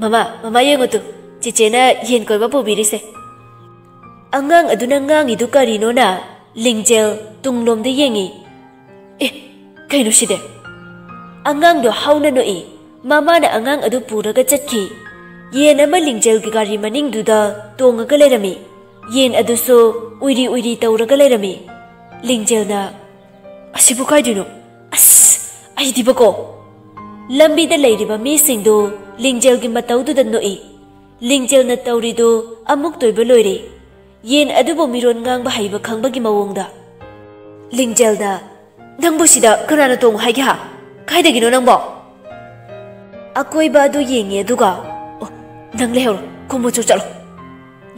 ꯃꯃꯥ, ꯃꯃꯥ ꯌꯦꯡꯉꯨ ꯇꯨ, ꯆꯤꯆꯦꯅ ꯌꯦꯟ ꯀꯣꯏꯕ ꯄꯨꯕꯤꯔꯤꯁꯦ"꯫ ꯑꯉꯥꯡ ꯑꯗꯨꯅ ꯉꯥꯡꯉꯤꯗꯨ ꯀꯔꯤꯅꯣꯅ ꯂꯤꯡꯖꯦꯜ ꯇꯨꯡꯂꯣꯝꯗ ꯌꯦꯡꯉꯤ꯫ "ꯑꯦ, ꯀꯩꯅꯣ ꯁꯤꯗꯤ?" ꯑꯉꯥꯡꯗꯣ ꯍꯧꯅ ꯅꯣꯛꯏ꯫ ꯃꯃꯥꯅ ꯑꯉꯥꯡ ꯑꯗꯨ ꯄꯨꯔꯒ ꯆꯠꯈꯤ꯫ ꯌꯦꯟ ꯑꯃ ꯂꯤꯡꯖꯦꯜꯒꯤ ꯒꯥꯔꯤ ꯃꯅꯤꯡꯗꯨꯗ ꯇꯣꯡꯉꯒ ꯂꯩꯔꯝꯃꯤ꯫ ꯌꯦꯟ ꯑꯗꯨꯁꯨ ꯎꯏꯔꯤ ꯎꯏꯔꯤ ꯇꯧꯔꯒ ꯂꯩꯔꯝꯃꯤ꯫ ꯂꯤꯡꯖꯦꯜꯅ, "ꯑꯁꯤꯕꯨ ꯀꯥꯏꯗꯣꯏꯅꯣ? ꯑꯁ, ꯑꯩꯗꯤꯕꯀꯣ!" ꯂꯝꯕꯤꯗ ꯂꯩꯔꯤꯕ ꯃꯤꯁꯤꯡꯗꯨ ꯂꯤꯡꯖꯦꯜꯒꯤ ꯃꯇꯧꯗꯨꯗ ꯅꯣꯛꯏ꯫ ꯂꯤꯡꯖꯦꯜꯅ ꯇꯧꯔꯤꯗꯨ ꯑꯃꯨꯛ ꯇꯣꯏꯕ ꯂꯣꯏꯔꯦ꯫ ꯌꯦꯟ ꯑꯗꯨꯕꯨ ꯃꯤꯔꯣꯟ ꯉꯥꯡꯕ ꯍꯩꯕ ꯈꯪꯕꯒꯤ ꯃꯑꯣꯡꯗ꯫ ꯂꯤꯡꯖꯦꯜꯅ, "ꯅꯪꯕꯨ ꯁꯤꯗ ꯀꯅꯥꯅ ꯇꯣꯡꯉꯨ ꯍꯥꯏꯒꯦ ꯍꯥ? ꯀꯥꯏꯗꯒꯤꯅꯣ ꯅꯪꯕꯣ?" ꯑꯀꯣꯏꯕ ꯑꯗꯨ ꯌꯦꯡꯉꯤ ꯑꯗꯨꯒ, "ꯑꯣ, ꯅꯪ ꯂꯩꯍꯧꯔꯣ, ꯈꯣꯡꯃꯨꯠꯁꯨ ꯆꯠꯂꯣ꯫"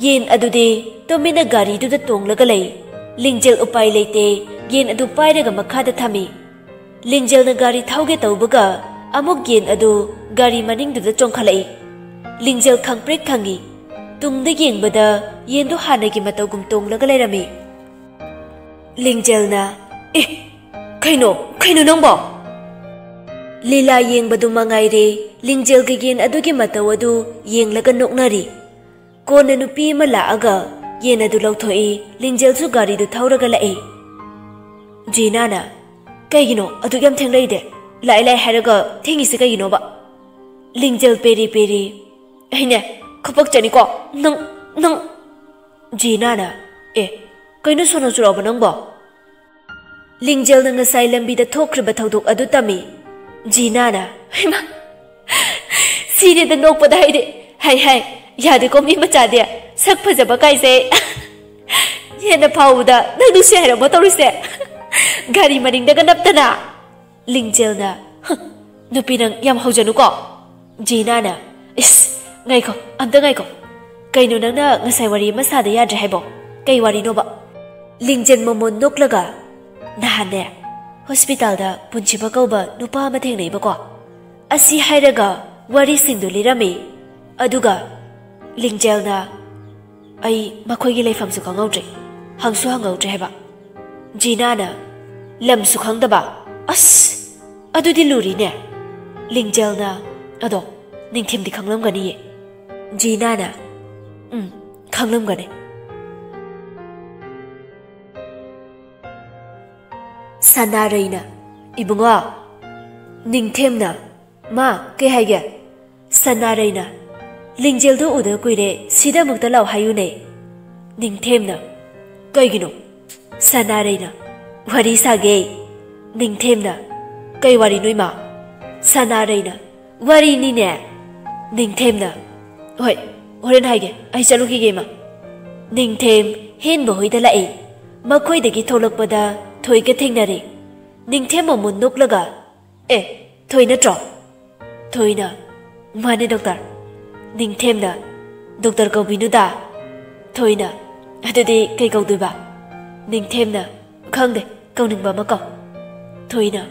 ꯌꯦꯟ ꯑꯗꯨꯗꯤ ꯇꯨꯃꯤꯟꯅ ꯒꯥꯔꯤꯗꯨꯗ ꯇꯣꯡꯂꯒ ꯂꯩ꯫ ꯂꯤꯡꯖꯦꯜ ꯎꯄꯥꯏ ꯂꯩꯇꯦ, ꯌꯦꯟ ꯑꯗꯨ ꯄꯥꯏꯔꯒ ꯃꯈꯥꯗ ꯊꯝꯃꯤ꯫ ꯂꯤꯡꯖꯦꯜꯅ ꯒꯥꯔꯤ ꯊꯧꯒꯦ ꯇꯧꯕꯒ ꯑꯃꯨꯛ ꯌꯦꯟ ꯑꯗꯨ ꯒꯥꯔꯤ ꯃꯅꯤꯡꯗꯨꯗ ꯆꯣꯡꯈꯠꯂꯛꯏ꯫ ꯂꯤꯡꯖꯦꯜ ꯈꯪꯄ꯭ꯔꯦꯛ ꯈꯪꯉꯤ꯫ ꯇꯨꯡꯗ ꯌꯦꯡꯕꯗ ꯌꯦꯟꯗꯨ ꯍꯥꯟꯅꯒꯤ ꯃꯇꯧꯒꯨꯝ ꯇꯣꯡꯂꯒ ꯂꯩꯔꯝꯃꯤ꯫ ꯂꯤꯡꯖꯦꯜꯅ, "ꯑꯦ, ꯀꯩꯅꯣ, ꯀꯩꯅꯣ ꯅꯪꯕꯣ?" ꯂꯤꯂꯥ ꯌꯦꯡꯕꯗꯨ ꯃꯉꯥꯏꯔꯦ, ꯂꯤꯡꯖꯦꯜꯒ ꯌꯦꯟ ꯑꯗꯨꯒꯤ ꯃꯇꯧ ꯑꯗꯨ ꯌꯦꯡꯂꯒ ꯅꯣꯛꯅꯔꯤ꯫ ꯀꯣꯟꯅ ꯅꯨꯄꯤ ꯑꯃ ꯂꯥꯛꯑꯒ ꯌꯦꯟ ꯑꯗꯨ ꯂꯧꯊꯣꯛꯏ, ꯂꯤꯡꯖꯦꯜꯁꯨ ꯒꯥꯔꯤꯗꯨ ꯊꯧꯔꯒ ꯂꯥꯛꯏ꯫ ꯖꯤꯅꯥꯅ, "ꯀꯩꯒꯤꯅꯣ ꯑꯗꯨꯛ ꯌꯥꯝ ꯊꯦꯡꯂꯛꯏꯗꯦ? ꯂꯥꯛꯑꯦ ꯂꯥꯛꯑꯦ ꯍꯥꯏꯔꯒ ꯊꯦꯡꯉꯤꯁꯦ ꯀꯩꯒꯤꯅꯣꯕ?" ꯂꯤꯡꯖꯦꯜ ꯄꯦꯔꯤ ꯄꯦꯔꯤ, "ꯑꯩꯅꯦ, ꯈꯨꯄꯛ ꯆꯅꯤꯀꯣ, ꯅꯪ, ꯅꯪ꯫" ꯖꯤꯅꯥꯅ, "ꯑꯦ, ꯀꯩꯅꯣ ꯁꯣꯅꯣ ꯆꯨꯔꯥꯎꯕ ꯅꯪꯕꯣ?" ꯂꯤꯡꯖꯦꯜꯅ ꯉꯁꯥꯏ ꯂꯝꯕꯤꯗ ꯊꯣꯛꯈ꯭ꯔꯤꯕ ꯊꯧꯗꯣꯛ ꯑꯗꯨ ꯇꯝꯃꯤ꯫ ꯖꯤꯅꯥꯅ, "ꯍꯩꯃꯥ, ꯁꯤꯔꯦꯗ ꯅꯣꯛꯄꯗ ꯍꯩꯔꯦ꯫ ꯍꯥꯏ ꯍꯥꯏ, ꯌꯥꯗꯦꯀꯣ ꯃꯤ ꯃꯆꯥꯗꯤ, ꯁꯛ ꯐꯖꯕ ꯀꯥꯏꯁꯦ꯫ ꯍꯦꯟꯅ ꯐꯥꯎꯕꯗ ꯅꯪ ꯅꯨꯡꯁꯤ ꯍꯥꯏꯔꯝꯃꯣ ꯇꯧꯔꯤꯁꯦ꯫ ꯒꯥꯔꯤ ꯃꯅꯤꯡꯗꯒ ꯅꯞꯇꯅ꯫" ꯂꯤꯡꯖꯦꯜꯅ, "ꯍ, ꯅꯨꯄꯤ ꯅꯪ ꯌꯥꯝ ꯍꯧꯖꯅꯨꯀꯣ꯫" ꯖꯤꯅꯥꯅ, "ꯏꯁ, ꯉꯥꯏꯈꯣ, ꯑꯝꯇ ꯉꯥꯏꯈꯣ꯫ ꯀꯩꯅꯣ ꯅꯪꯅ ꯉꯁꯥꯏ ꯋꯥꯔꯤ ꯑꯃ ꯁꯥꯗ ꯌꯥꯗ꯭ꯔꯦ ꯍꯥꯏꯕꯣ? ꯀꯩ ꯋꯥꯔꯤꯅꯣꯕ?" ꯂꯤꯡꯖꯦꯜ ꯃꯃꯣꯟ ꯅꯣꯛꯂꯒ, "ꯅꯍꯥꯟꯅꯦ, ꯍꯣꯁꯄꯤꯇꯥꯜꯗ ꯄꯨꯟꯁꯤꯕ ꯀꯧꯕ ꯅꯨꯄꯥ ꯑꯃ ꯊꯦꯡꯅꯩꯕꯀꯣ꯫ ꯑꯁꯤ ꯍꯥꯏꯔꯒ ꯋꯥꯔꯤꯁꯤꯡꯗꯨ ꯂꯤꯔꯝꯃꯤ꯫ ꯑꯗꯨꯒ ꯂꯤꯡꯖꯦꯜꯅ, ꯑꯩ ꯃꯈꯣꯏꯒꯤ ꯂꯩꯐꯝꯁꯨ ꯈꯪꯍꯧꯗ꯭ꯔꯦ, ꯍꯪꯁꯨ ꯍꯪꯍꯧꯗ꯭ꯔꯦ ꯍꯥꯏꯕ꯫" ꯖꯤꯅꯥꯅ, "ꯂꯝꯁꯨ ꯈꯪꯗꯕ? ꯑꯁ, ꯑꯗꯨꯗꯤ ꯂꯨꯔꯤꯅꯦ꯫" ꯂꯤꯡꯖꯦꯜꯅ, "ꯑꯗꯣ ꯅꯤꯡꯊꯦꯝꯗꯤ ꯈꯪꯂꯝꯒꯅꯤꯌꯦ꯫" ꯖꯤꯅꯥꯅ, "ꯎꯝ, ꯈꯪꯂꯝꯒꯅꯤ꯫" ꯁꯅꯥꯔꯩꯅ, "ꯏꯕꯨꯡꯉꯣ, ꯅꯤꯡꯊꯦꯝꯅ "ꯃꯥ, ꯀꯩ ꯍꯥꯏꯒꯦ?" ꯁꯅꯥꯔꯩꯅ, "ꯂꯤꯡꯖꯦꯜꯗꯨ ꯎꯗ ꯀꯨꯏꯔꯦ, ꯁꯤꯗ ꯑꯃꯨꯛꯇ ꯂꯥꯛꯑꯣ ꯍꯥꯏꯌꯨꯅꯦ꯫" ꯅꯤꯡꯊꯦꯝꯅ, "ꯀꯩꯒꯤꯅꯣ?" ꯁꯅꯥꯔꯩꯅ, "ꯋꯥꯔꯤ ꯁꯥꯒꯦ꯫" ꯅꯤꯡꯊꯦꯝꯅ, "ꯀꯩ ꯋꯥꯔꯤꯅꯣ ꯏꯃꯥ?" ꯁꯅꯥꯔꯩꯅ, "ꯋꯥꯔꯤꯅꯤꯅꯦ꯫" ꯅꯤꯡꯊꯦꯝꯅ, "ꯍꯣꯏ, ꯍꯣꯔꯦꯟ ꯍꯥꯏꯒꯦ, ꯑꯩ ꯆꯠꯂꯨꯈꯤꯒꯦ ꯏꯃꯥ꯫" ꯅꯤꯡꯊꯦꯝ ꯍꯦꯟꯕ ꯍꯣꯏꯗ ꯂꯥꯛꯏ꯫ ꯃꯈꯣꯏꯗꯒꯤ ꯊꯣꯛꯂꯛꯄꯗ ꯊꯣꯏꯒ ꯊꯦꯡꯅꯔꯦ꯫ ꯅꯤꯡꯊꯦꯝ ꯑꯃꯨꯛ ꯅꯣꯛꯂꯒ, "ꯑꯦ, ꯊꯣꯏ ꯅꯠꯇ꯭ꯔꯣ?" ꯊꯣꯏꯅ, "ꯃꯥꯅꯦ ꯗꯣꯛꯇꯔ꯫" ꯅꯤꯡꯊꯦꯝꯅ, "ꯗꯣꯛꯇꯔ ꯀꯧꯕꯤꯅꯨꯗ꯫" ꯊꯣꯏꯅ, "ꯑꯗꯨꯗꯤ ꯀꯩ ꯀꯧꯗꯣꯏꯕ?" ꯅꯤꯡꯊꯦꯝꯅ, "ꯈꯪꯗꯦ, ꯀꯧꯅꯤꯡꯕ ꯑꯃ ꯀꯧ꯫" ꯊꯣꯏꯅ,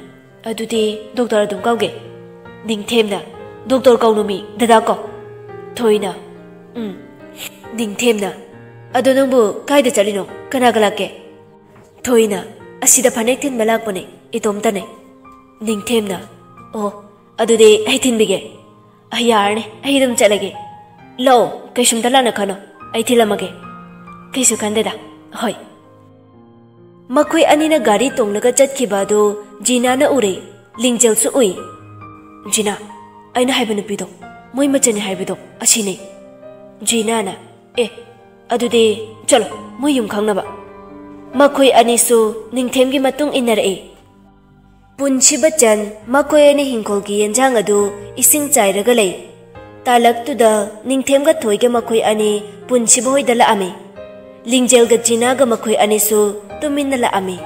"ꯑꯗꯨꯗꯤ ꯗꯣꯛꯇꯔ ꯑꯗꯨꯝ ꯀꯧꯒꯦ꯫" ꯅꯤꯡꯊꯦꯝꯅ, "ꯗꯣꯛꯇꯔ ꯀꯧꯅꯨ ꯃꯤ, ꯗꯗꯥ ꯀꯧ꯫" ꯊꯣꯏꯅ, "ꯎꯝ꯫" ꯅꯤꯡꯊꯦꯝꯅ, "ꯑꯗꯣ ꯅꯪꯕꯨ ꯀꯥꯏꯗ ꯆꯠꯂꯤꯅꯣ? ꯀꯅꯥꯒ ꯂꯥꯛꯀꯦ?" ꯊꯣꯏꯅ, "ꯑꯁꯤꯗ ꯐꯅꯦꯛ ꯊꯤꯟꯕ ꯂꯥꯛꯄꯅꯦ, ꯏꯇꯣꯝꯇꯅꯦ꯫" ꯅꯤꯡꯊꯦꯝꯅ, "ꯑꯣ, ꯑꯗꯨꯗꯤ ꯑꯩ ꯊꯤꯟꯕꯤꯒꯦ꯫" "ꯑ, ꯌꯥꯔꯅꯤ, ꯑꯩ ꯑꯗꯨꯝ ꯆꯠꯂꯒꯦ꯫ ꯂꯥꯛꯑꯣ, ꯀꯩꯁꯨꯝꯇ ꯂꯥꯟꯅ ꯈꯟꯅꯣ, ꯑꯩ ꯊꯤꯜꯂꯝꯃꯒꯦ꯫" "ꯀꯩꯁꯨ ꯈꯟꯗꯦꯗ, ꯍꯣꯏ꯫" ꯃꯈꯣꯏ ꯑꯅꯤꯅ ꯒꯥꯔꯤ ꯇꯣꯡꯂꯒ ꯆꯠꯈꯤꯕ ꯑꯗꯨ ꯖꯤꯅꯥꯅ ꯎꯔꯦ, ꯂꯤꯡꯖꯦꯜꯁꯨ ꯎꯏ꯫ "ꯖꯤꯅꯥ, ꯑꯩꯅ ꯍꯥꯏꯕ ꯅꯨꯄꯤꯗꯣ, ꯃꯣꯏ ꯃꯆꯟꯅꯤ ꯍꯥꯏꯕꯗꯣ, ꯑꯁꯤꯅꯦ꯫" ꯖꯤꯅꯥꯅ, "ꯑꯦ, ꯑꯗꯨꯗꯤ ꯆꯠꯂꯣ, ꯃꯣꯏ ꯌꯨꯝ ꯈꯪꯅꯕ꯫" ꯃꯈꯣꯏ ꯑꯅꯤꯁꯨ ꯅꯤꯡꯊꯦꯝꯒꯤ ꯃꯇꯨꯡ ꯏꯟꯅꯔꯛꯏ꯫ ꯄꯨꯟꯁꯤꯕꯆꯟ ꯃꯈꯣꯏ ꯑꯅꯤ ꯍꯤꯡꯈꯣꯜꯒꯤ ꯌꯦꯟꯖꯥꯡ ꯑꯗꯨ ꯏꯁꯤꯡ ꯆꯥꯏꯔꯒ ꯂꯩ꯫ ꯇꯥꯂꯛꯇꯨꯗ ꯅꯤꯡꯊꯦꯝꯒ ꯊꯣꯏꯒ ꯃꯈꯣꯏ ꯑꯅꯤ ꯄꯨꯟꯁꯤꯕ ꯍꯣꯏꯗ ꯂꯥꯛꯑꯝꯃꯤ꯫ ꯂꯤꯡꯖꯦꯜꯒ ꯖꯤꯅꯥꯒ ꯃꯈꯣꯏ ꯑꯅꯤꯁꯨ ꯇꯨꯃꯤꯟꯅ ꯂꯥꯛꯑꯝꯃꯤ꯫